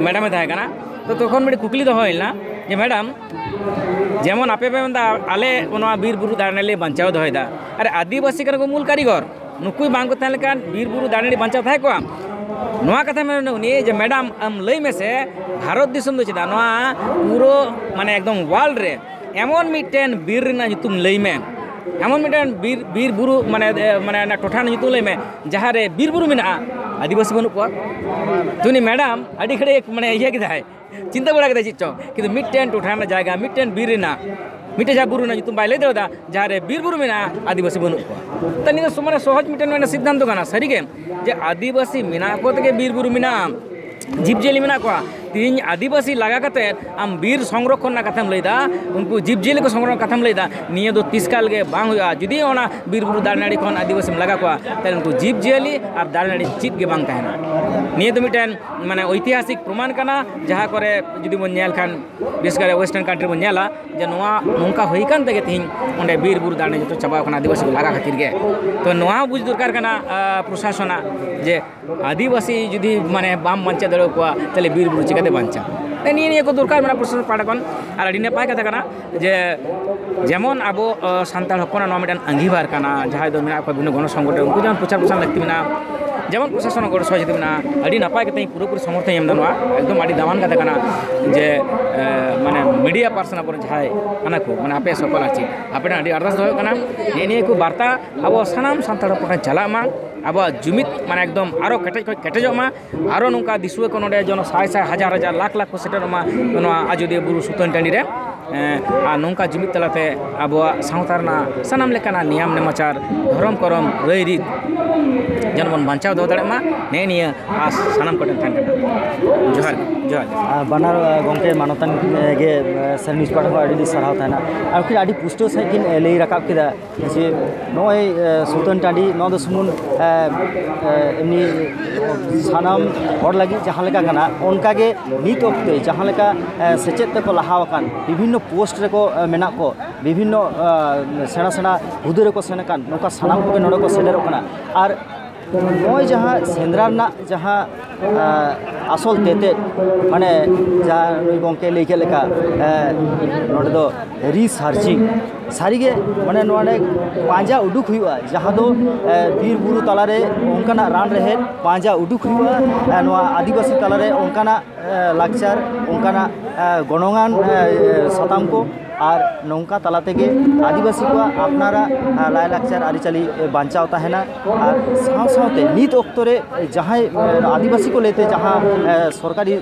ᱢᱮᱰᱟᱢᱮ ᱛᱟᱦᱮᱸ ᱠᱟᱱᱟ᱾ ᱛᱚ ᱛᱚᱠᱷᱚᱱ ᱢᱤᱫᱴᱮᱱ ᱠᱩᱠᱞᱤ ᱫᱚᱦᱚ ᱦᱩᱭ ᱞᱮᱱᱟ ᱡᱮ, "ᱢᱮᱰᱟᱢ, ᱡᱮᱢᱚᱱ ᱟᱯᱮ ᱯᱮ ᱢᱮᱱᱫᱟ ᱟᱞᱮ ᱱᱚᱣᱟ ᱵᱤᱨ ᱵᱩᱨᱩ ᱫᱟᱨᱮ ᱱᱟᱹᱲᱤ ᱞᱮ ᱵᱟᱧᱪᱟᱣ ᱫᱚᱦᱚᱭᱮᱫᱟ, ᱟᱨ ᱟᱹᱫᱤᱵᱟᱹᱥᱤ ᱠᱟᱱᱟ ᱠᱚ ᱢᱩᱞ ᱠᱟᱹᱨᱤᱜᱚᱨ, ᱱᱩᱠᱩ ᱵᱟᱝ ᱠᱚ ᱛᱟᱦᱮᱸ ᱞᱮᱠᱷᱟᱱ ᱵᱤᱨ ᱵᱩᱨᱩ ᱫᱟᱨᱮ ᱱᱟᱹᱲᱤ ᱵᱟᱧᱪᱟᱣ ᱛᱟᱦᱮᱸ ᱠᱚᱜᱼᱟ?" ᱱᱚᱣᱟ ᱠᱟᱛᱷᱟ ᱢᱮᱱ ᱩᱱᱤ ᱡᱮ, "ᱢᱮᱰᱟᱢ, ᱟᱢ ᱞᱟᱹᱭ ᱢᱮᱥᱮ, ᱵᱷᱟᱨᱚᱛ ᱫᱤᱥᱚᱢ ᱫᱚ ᱪᱮᱫᱟᱜ ᱱᱚᱣᱟ ᱯᱩᱨᱟᱹ, ᱢᱟᱱᱮ, ᱮᱠᱫᱚᱢ ᱣᱟᱨᱞᱰ ᱨᱮ ᱮᱢᱚᱱ ᱢᱤᱫᱴᱮᱱ ᱵᱤᱨ ᱨᱮᱱᱟᱜ ᱧᱩᱛᱩᱢ ᱞᱟᱹᱭ ᱢᱮ, ᱮᱢᱚᱱ ᱢᱤᱫᱴᱮᱱ ᱵᱤᱨ, ᱵᱤᱨ ᱵᱩᱨᱩ, ᱢᱟᱱᱮ, ᱮ, ᱢᱟᱱᱮ, ᱚᱱᱟ ᱴᱚᱴᱷᱟ ᱨᱮᱱᱟᱜ ᱧᱩᱛᱩᱢ ᱞᱟᱹᱭ ᱢᱮ, ᱡᱟᱦᱟᱸ ᱨᱮ ᱵᱤᱨ ᱵᱩᱨᱩ ᱢᱮᱱᱟᱜᱼᱟ, ᱟᱹᱫᱤᱵᱟᱹᱥᱤ ᱵᱟᱹᱱᱩᱜ ᱠᱚᱣᱟ?" ᱛᱚ ᱩᱱᱤ ᱢᱮᱰᱟᱢ ᱟᱹᱰᱤ ᱜᱷᱟᱹᱲᱤᱡ, ᱢᱟᱱᱮ, ᱤᱭᱟᱹ ᱠᱮᱫᱟᱭ, ᱪᱤᱱᱛᱟᱹ ᱵᱟᱲᱟ ᱠᱮᱫᱟ ᱪᱮᱫ ᱪᱚᱝ, ᱠᱤᱱᱛᱩ ᱢᱤᱫᱴᱮᱱ ᱴᱚᱴᱷᱟ ᱨᱮᱱᱟᱜ ᱡᱟᱭᱜᱟ, ᱢᱤᱫᱴᱮᱱ ᱵᱤᱨ ᱨᱮᱱᱟᱜ, ᱢᱤᱫᱴᱮᱱ ᱡᱟᱦᱟᱸ ᱵᱩᱨᱩ ᱨᱮᱱᱟᱜ ᱧᱩᱛᱩᱢ ᱵᱟᱭ ᱞᱟᱹᱭ ᱫᱟᱲᱮᱭᱟᱫᱟ, ᱡᱟᱦᱟᱸ ᱨᱮ ᱵᱤᱨ ᱵᱩᱨᱩ ᱢᱮᱱᱟᱜᱼᱟ, ᱟᱹᱫᱤᱵᱟᱹᱥᱤ ᱵᱟᱹᱱᱩᱜ ᱠᱚᱣᱟ᱾ ᱛᱚ ᱱᱤᱭᱟᱹ ᱫᱚ ᱢᱟᱱᱮ ᱥᱚᱦᱚᱡ ᱢᱤᱫᱴᱮᱱ ᱢᱟᱱᱮ ᱥᱤᱫᱽᱫᱷᱟᱱᱛᱚ ᱠᱟᱱᱟ ᱥᱟᱹᱨᱤᱜᱮ, ᱡᱮ ᱟᱹᱫᱤᱵᱟᱹᱥᱤ ᱢᱮᱱᱟᱜ ᱠᱚ ᱛᱮᱜᱮ ᱵᱤᱨ ᱵᱩᱨᱩ ᱢᱮᱱᱟᱜᱼᱟ, ᱡᱤᱵᱽᱼᱡᱤᱭᱟᱹᱞᱤ ᱢᱮᱱᱟᱜ ᱠᱚᱣᱟ᱾ ᱛᱮᱦᱮᱧ ᱟᱹᱫᱤᱵᱟᱹᱥᱤ ᱞᱟᱜᱟ ᱠᱟᱛᱮᱫ ᱟᱢ ᱵᱤᱨ ᱥᱚᱝᱨᱚᱠᱷᱚᱱ ᱨᱮᱱᱟᱜ ᱠᱟᱛᱷᱟᱢ ᱞᱟᱹᱭᱫᱟ, ᱩᱱᱠᱩ ᱡᱤᱵᱽᱼᱡᱤᱭᱟᱹᱞᱤ ᱠᱚ ᱥᱚᱝᱨᱚᱠᱷᱚᱱ ᱨᱮᱱᱟᱜ ᱠᱟᱛᱷᱟᱢ ᱞᱟᱹᱭᱫᱟ, ᱱᱤᱭᱟᱹ ᱫᱚ ᱛᱤᱥᱠᱟᱞ ᱜᱮ ᱵᱟᱝ ᱦᱩᱭᱩᱜᱼᱟ᱾ ᱡᱩᱫᱤ ᱚᱱᱟ ᱵᱤᱨ ᱵᱩᱨᱩ ᱫᱟᱨᱮ ᱱᱟᱹᱲᱤ ᱠᱷᱚᱱ ᱟᱹᱫᱤᱵᱟᱹᱥᱤᱢ ᱞᱟᱜᱟ ᱠᱚᱣᱟ, ᱛᱟᱦᱞᱮ ᱩᱱᱠᱩ ᱡᱤᱵᱽᱼᱡᱤᱭᱟᱹᱞᱤ ᱟᱨ ᱫᱟᱨᱮ ᱱᱟᱹᱲᱤ ᱪᱮᱫ ᱜᱮ ᱵᱟᱝ ᱛᱟᱦᱮᱱᱟ᱾ ᱱᱤᱭᱟᱹ ᱫᱚ ᱢᱤᱫᱴᱮᱱ ᱢᱟᱱᱮ ᱳᱭᱛᱤᱦᱟᱥᱤᱠ ᱯᱨᱚᱢᱟᱱ ᱠᱟᱱᱟ, ᱡᱟᱦᱟᱸ ᱠᱚᱨᱮ ᱡᱩᱫᱤ ᱵᱚᱱ ᱧᱮᱞ ᱠᱷᱟᱱ, ᱵᱤᱥᱮᱥ ᱠᱟᱨ ᱣᱮᱥᱴᱟᱨᱱ ᱠᱟᱱᱴᱨᱤ ᱵᱚᱱ ᱧᱮᱞᱟ, ᱡᱮ ᱱᱚᱣᱟ ᱱᱚᱝᱠᱟ ᱦᱩᱭ ᱠᱟᱱ ᱛᱮᱜᱮ ᱛᱮᱦᱮᱧ ᱚᱸᱰᱮ ᱵᱤᱨ ᱵᱩᱨᱩ ᱫᱟᱨᱮ ᱡᱚᱛᱚ ᱪᱟᱵᱟᱣ ᱠᱟᱱᱟ ᱟᱹᱫᱤᱵᱟᱹᱥᱤ ᱠᱚ ᱞᱟᱜᱟ ᱠᱷᱟᱹᱛᱤᱨ ᱜᱮ᱾ ᱛᱚ ᱱᱚᱣᱟ ᱵᱩᱡᱽ ᱫᱚᱨᱠᱟᱨ ᱠᱟᱱᱟ, ᱟᱸ, ᱯᱨᱚᱥᱟᱥᱚᱱᱟᱜ, ᱡᱮ ᱟᱹᱫᱤᱵᱟᱹᱥᱤ ᱡᱩᱫᱤ ᱢᱟᱱᱮ ᱵᱟᱢ ᱵᱟᱧᱪᱟᱣ ᱫᱟᱲᱮᱭᱟᱠᱚᱣᱟ, ᱛᱟᱦᱞᱮ ᱵᱤᱨ ᱵᱩᱨᱩ ᱪᱤᱠᱟᱹᱛᱮ ᱵᱟᱧᱪᱟᱜᱼᱟ? ᱱᱤᱭᱟᱹ ᱱᱤᱭᱟᱹ ᱠᱚ ᱫᱚᱨᱠᱟᱨ ᱢᱮᱱᱟᱜᱼᱟ ᱯᱨᱚᱥᱟᱥᱚᱱ ᱯᱟᱦᱴᱟ ᱠᱷᱚᱱ᱾ ᱟᱨ ᱟᱹᱰᱤ ᱱᱟᱯᱟᱭ ᱠᱟᱛᱷᱟ ᱠᱟᱱᱟ ᱡᱮ ᱡᱮᱢᱚᱱ ᱟᱵᱚ, ᱟᱸ, ᱥᱟᱱᱛᱟᱲ ᱦᱚᱯᱚᱱᱟᱜ ᱱᱚᱣᱟ ᱢᱤᱫᱴᱟᱝ ᱟᱸᱜᱤᱵᱷᱟᱨ ᱠᱟᱱᱟ, ᱡᱟᱦᱟᱸᱭ ᱫᱚ ᱢᱮᱱᱟᱜ ᱠᱚᱣᱟ ᱵᱤᱵᱷᱤᱱᱱᱚ ᱜᱚᱱᱚ ᱥᱚᱝᱜᱚᱴᱷᱚᱱ, ᱩᱱᱠᱩ ᱡᱮᱢᱚᱱ ᱯᱨᱚᱪᱟᱨ ᱯᱨᱚᱥᱟᱨ ᱞᱟᱹᱠᱛᱤ ᱢᱮᱱᱟᱜᱼᱟ, ᱡᱮᱢᱚᱱ ᱯᱨᱚᱥᱟᱥᱚᱱᱟᱜ ᱜᱚᱲᱚ ᱥᱚᱦᱚᱡᱳᱜᱤᱛᱟ ᱢᱮᱱᱟᱜᱼᱟ, ᱟᱹᱰᱤ ᱱᱟᱯᱟᱭ ᱠᱟᱛᱷᱟ, ᱤᱧ ᱯᱩᱨᱟᱹᱯᱩᱨᱤ ᱥᱚᱢᱚᱨᱛᱷᱚᱱ ᱮᱢ ᱮᱫᱟ᱾ ᱱᱚᱣᱟ ᱮᱠᱫᱚᱢ ᱟᱹᱰᱤ ᱫᱟᱢᱟᱱ ᱠᱟᱛᱷᱟ ᱠᱟᱱᱟ ᱡᱮ, ᱮ, ᱢᱟᱱᱮ ᱢᱤᱰᱤᱭᱟ ᱯᱟᱨᱥᱚᱱ ᱟᱵᱚᱨᱮᱱ ᱡᱟᱦᱟᱸᱭ ᱠᱟᱱᱟ ᱠᱚ, ᱢᱟᱱᱮ ᱟᱯᱮ ᱥᱚᱠᱚᱞ ᱟᱨ ᱪᱮᱫ ᱟᱯᱮ ᱴᱷᱮᱱ ᱟᱹᱰᱤ ᱟᱨᱫᱟᱥ ᱫᱚᱦᱚ ᱦᱩᱭᱩᱜ ᱠᱟᱱᱟ, ᱱᱮᱜᱼᱮ ᱱᱤᱭᱟᱹ ᱠᱚ ᱵᱟᱨᱛᱟ ᱟᱵᱚ ᱥᱟᱱᱟᱢ ᱥᱟᱱᱛᱟᱲ ᱦᱚᱯᱚᱱ ᱴᱷᱮᱱ ᱪᱟᱞᱟᱜ ᱢᱟ, ᱟᱵᱚᱣᱟᱜ ᱡᱩᱢᱤᱫ ᱢᱟᱱᱮ ᱮᱠᱫᱚᱢ ᱟᱨᱚ ᱠᱮᱴᱮᱡ ᱠᱷᱚᱱ ᱠᱮᱴᱮᱡᱚᱜ ᱢᱟ, ᱟᱨᱚ ᱱᱚᱝᱠᱟ ᱫᱤᱥᱩᱣᱟᱹ ᱠᱚ ᱱᱚᱰᱮ ᱡᱮᱱᱚ ᱥᱟᱭ ᱥᱟᱭ ᱦᱟᱡᱟᱨ ᱦᱟᱡᱟᱨ ᱞᱟᱠᱷ ᱞᱟᱠᱷ ᱠᱚ ᱥᱮᱴᱮᱨᱚᱜ ᱢᱟ ᱱᱚᱣᱟ ᱟᱡᱚᱫᱤᱭᱟᱹ ᱵᱩᱨᱩ ᱥᱩᱛᱟᱹᱱ ᱴᱟᱺᱰᱤ ᱨᱮ᱾ ᱮᱸ, ᱟᱨ ᱱᱚᱝᱠᱟ ᱡᱩᱢᱤᱫ ᱛᱟᱞᱟᱛᱮ ᱟᱵᱚᱣᱟᱜ ᱥᱟᱶᱛᱟ ᱨᱮᱱᱟᱜ ᱥᱟᱱᱟᱢ ᱞᱮᱠᱟᱱᱟᱜ ᱱᱤᱭᱟᱢ ᱱᱮᱢᱟᱪᱟᱨ, ᱫᱷᱚᱨᱚᱢ ᱠᱚᱨᱚᱢ, ᱨᱟᱹᱭ ᱨᱤᱛ ᱡᱮᱱᱚ ᱵᱚᱱ ᱵᱟᱧᱪᱟᱣ ᱫᱚᱦᱚ ᱫᱟᱲᱮᱭᱟᱜ ᱢᱟ, ᱱᱮᱜᱼᱮ ᱱᱤᱭᱟᱹ ᱟᱸᱥ ᱥᱟᱱᱟᱢ ᱠᱚᱴᱷᱮᱱ ᱛᱟᱦᱮᱱ ᱠᱟᱱᱟ᱾ ᱡᱚᱦᱟᱨ ᱜᱮ, ᱡᱚᱦᱟᱨ ᱜᱮ᱾ ᱟᱨ ᱵᱟᱱᱟᱨ, ᱟᱸ, ᱜᱚᱢᱠᱮ ᱢᱟᱱᱚᱛᱟᱱ, ᱟᱸ, ᱜᱮ, ᱟᱸ, ᱥᱮ ᱱᱤᱭᱩᱡᱽ ᱯᱟᱦᱴᱟ ᱠᱷᱚᱱ ᱟᱹᱰᱤ ᱟᱹᱰᱤ ᱥᱟᱨᱦᱟᱣ ᱛᱟᱦᱮᱱᱟ᱾ ᱟᱨ ᱩᱱᱠᱤᱱ ᱟᱹᱰᱤ ᱯᱩᱥᱴᱟᱹᱣ ᱥᱟᱺᱦᱤᱡ ᱠᱤᱱ, ᱟᱸ, ᱞᱟᱹᱭ ᱨᱟᱠᱟᱵ ᱠᱮᱫᱟ ᱡᱮ ᱱᱚᱜᱼᱚᱭ, ᱟᱸ, ᱥᱩᱛᱟᱹᱱ ᱴᱟᱺᱰᱤ, ᱱᱚᱣᱟ ᱫᱚ ᱥᱩᱢᱩᱝ, ᱟᱸ, ᱟᱸ, ᱮᱢᱱᱤ ᱥᱟᱱᱟᱢ ᱦᱚᱲ ᱞᱟᱹᱜᱤᱫ ᱡᱟᱦᱟᱸ ᱞᱮᱠᱟ ᱠᱟᱱᱟ, ᱚᱱᱠᱟᱜᱮ ᱱᱤᱛ ᱚᱠᱛᱮ ᱡᱟᱦᱟᱸ ᱞᱮᱠᱟ, ᱟᱸ, ᱥᱮᱪᱮᱫ ᱛᱮᱠᱚ ᱞᱟᱦᱟ ᱟᱠᱟᱱ, ᱵᱤᱵᱷᱤᱱᱱᱚ ᱯᱳᱥᱴ ᱨᱮᱠᱚ, ᱟᱸ, ᱢᱮᱱᱟᱜ ᱠᱚ, ᱵᱤᱵᱷᱤᱱᱱᱚ, ᱟᱸ, ᱥᱮᱬᱟ ᱥᱮᱬᱟ ᱦᱩᱫᱟᱹ ᱨᱮᱠᱚ ᱥᱮᱱ ᱟᱠᱟᱱ, ᱱᱚᱝᱠᱟ ᱥᱟᱱᱟᱢ ᱠᱚᱜᱮ ᱱᱚᱰᱮ ᱠᱚ ᱥᱮᱴᱮᱨᱚᱜ ᱠᱟᱱᱟ᱾ ᱟᱨ ᱱᱚᱜᱼᱚᱭ ᱡᱟᱦᱟᱸ ᱥᱮᱸᱫᱽᱨᱟ ᱨᱮᱱᱟᱜ ᱡᱟᱦᱟᱸ, ᱟᱸ, ᱟᱥᱚᱞ ᱛᱮᱛᱮᱫ, ᱢᱟᱱᱮ ᱡᱟᱦᱟᱸ ᱱᱩᱭ ᱜᱚᱢᱠᱮ ᱞᱟᱹᱭ ᱠᱮᱫ ᱞᱮᱠᱟ, ᱟᱸ, ᱱᱚᱰᱮ ᱫᱚ ᱨᱤᱥᱟᱨᱪᱤᱝ, ᱥᱟᱹᱨᱤᱜᱮ ᱢᱟᱱᱮ ᱱᱚᱣᱟ ᱨᱮ ᱯᱟᱸᱡᱟ ᱩᱰᱩᱠ ᱦᱩᱭᱩᱜᱼᱟ, ᱡᱟᱦᱟᱸ ᱫᱚ, ᱟᱸ, ᱵᱤᱨ ᱵᱩᱨᱩ ᱛᱟᱞᱟᱨᱮ ᱚᱱᱠᱟᱱᱟᱜ ᱨᱟᱱ ᱨᱮᱦᱮᱫ ᱯᱟᱸᱡᱟ ᱩᱰᱩᱠ ᱦᱩᱭᱩᱜᱼᱟ, ᱟᱸ, ᱱᱚᱣᱟ ᱟᱹᱫᱤᱵᱟᱹᱥᱤ ᱛᱟᱞᱟᱨᱮ ᱚᱱᱠᱟᱱᱟᱜ, ᱟᱸ, ᱞᱟᱠᱪᱟᱨ, ᱚᱱᱠᱟᱱᱟᱜ, ᱟᱸ, ᱜᱚᱱᱚᱝᱟᱱ, ᱟᱸ, ᱥᱟᱛᱟᱢ ᱠᱚ ᱟᱨ ᱱᱚᱝᱠᱟ ᱛᱟᱞᱟ ᱛᱮᱜᱮ ᱟᱹᱫᱤᱵᱟᱹᱥᱤ ᱠᱚᱣᱟᱜ ᱟᱯᱱᱟᱨᱟᱜ, ᱟ, ᱞᱟᱭᱼᱞᱟᱠᱪᱟᱨ ᱟᱹᱨᱤᱪᱟᱹᱞᱤ, ᱮ, ᱵᱟᱧᱪᱟᱣ ᱛᱟᱦᱮᱱᱟ᱾ ᱟᱨ ᱥᱟᱶ ᱥᱟᱶᱛᱮ ᱱᱤᱛ ᱚᱠᱛᱚ ᱨᱮ ᱡᱟᱦᱟᱸᱭ, ᱮ, ᱟᱹᱫᱤᱵᱟᱹᱥᱤ ᱠᱚ ᱞᱟᱹᱭᱛᱮ ᱡᱟᱦᱟᱸ, ᱮ, ᱥᱚᱨᱠᱟᱨᱤ, ᱮ,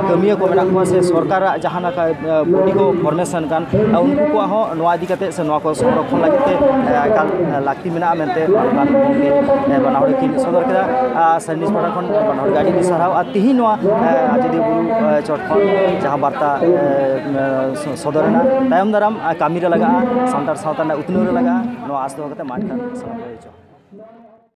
ᱠᱟᱹᱢᱤᱭᱟᱹ ᱠᱚ ᱢᱮᱱᱟᱜ ᱠᱚᱣᱟ ᱥᱮ ᱥᱚᱨᱠᱟᱨᱟᱜ ᱡᱟᱦᱟᱸ ᱞᱮᱠᱟ, ᱮ, body ᱠᱚ formation ᱠᱟᱱ, ᱮ, ᱩᱱᱠᱩ ᱠᱚᱣᱟᱜ ᱦᱚᱸ ᱱᱚᱣᱟ ᱤᱫᱤ ᱠᱟᱛᱮ ᱥᱮ ᱱᱚᱣᱟ ᱠᱚ ᱥᱚᱝᱨᱚᱠᱷᱚᱱ ᱞᱟᱹᱜᱤᱫ ᱛᱮ, ᱮ, ᱮᱠᱟᱞ, ᱮ, ᱞᱟᱹᱠᱛᱤ ᱢᱮᱱᱟᱜᱼᱟ ᱢᱮᱱᱛᱮ ᱢᱟᱱ ᱜᱚᱢᱠᱮ, ᱮ, ᱵᱟᱱᱟ ᱦᱚᱲ ᱠᱤᱱ ᱥᱚᱫᱚᱨ ᱠᱮᱫᱟ᱾ ᱟᱨ ᱥᱟᱨᱱᱤᱡ ᱯᱟᱦᱴᱟ ᱠᱷᱚᱱ ᱵᱟᱱᱟ ᱦᱚᱲ ᱜᱮ ᱟᱹᱰᱤ ᱟᱹᱰᱤ ᱥᱟᱨᱦᱟᱣ᱾ ᱟᱨ ᱛᱤᱦᱤᱧ ᱱᱚᱣᱟ, ᱮ, ᱟᱡᱚᱫᱤᱭᱟᱹ ᱵᱩᱨᱩ, ᱮ, ᱪᱚᱴ ᱠᱷᱚᱱ ᱡᱟᱦᱟᱸ ᱵᱟᱨᱛᱟ, ᱮ, ᱥᱚ-, ᱥᱚᱫᱚᱨ ᱮᱱᱟ, ᱛᱟᱭᱚᱢ ᱫᱟᱨᱟᱢ, ᱮ, ᱠᱟᱹᱢᱤ ᱨᱮ ᱞᱟᱜᱟᱜᱼᱟ, ᱥᱟᱱᱛᱟᱲ ᱥᱟᱶᱛᱟ ᱨᱮᱱᱟᱜ ᱩᱛᱱᱟᱹᱣ ᱨᱮ ᱞᱟᱜᱟᱜᱼᱟ, ᱱᱚᱣᱟ ᱟᱥ ᱫᱚᱦᱚ ᱠᱟᱛᱮ ᱢᱟ ᱮᱱᱠᱷᱟᱱ ᱥᱟᱱᱟᱢ ᱠᱚ ᱡᱚᱦᱟᱨ᱾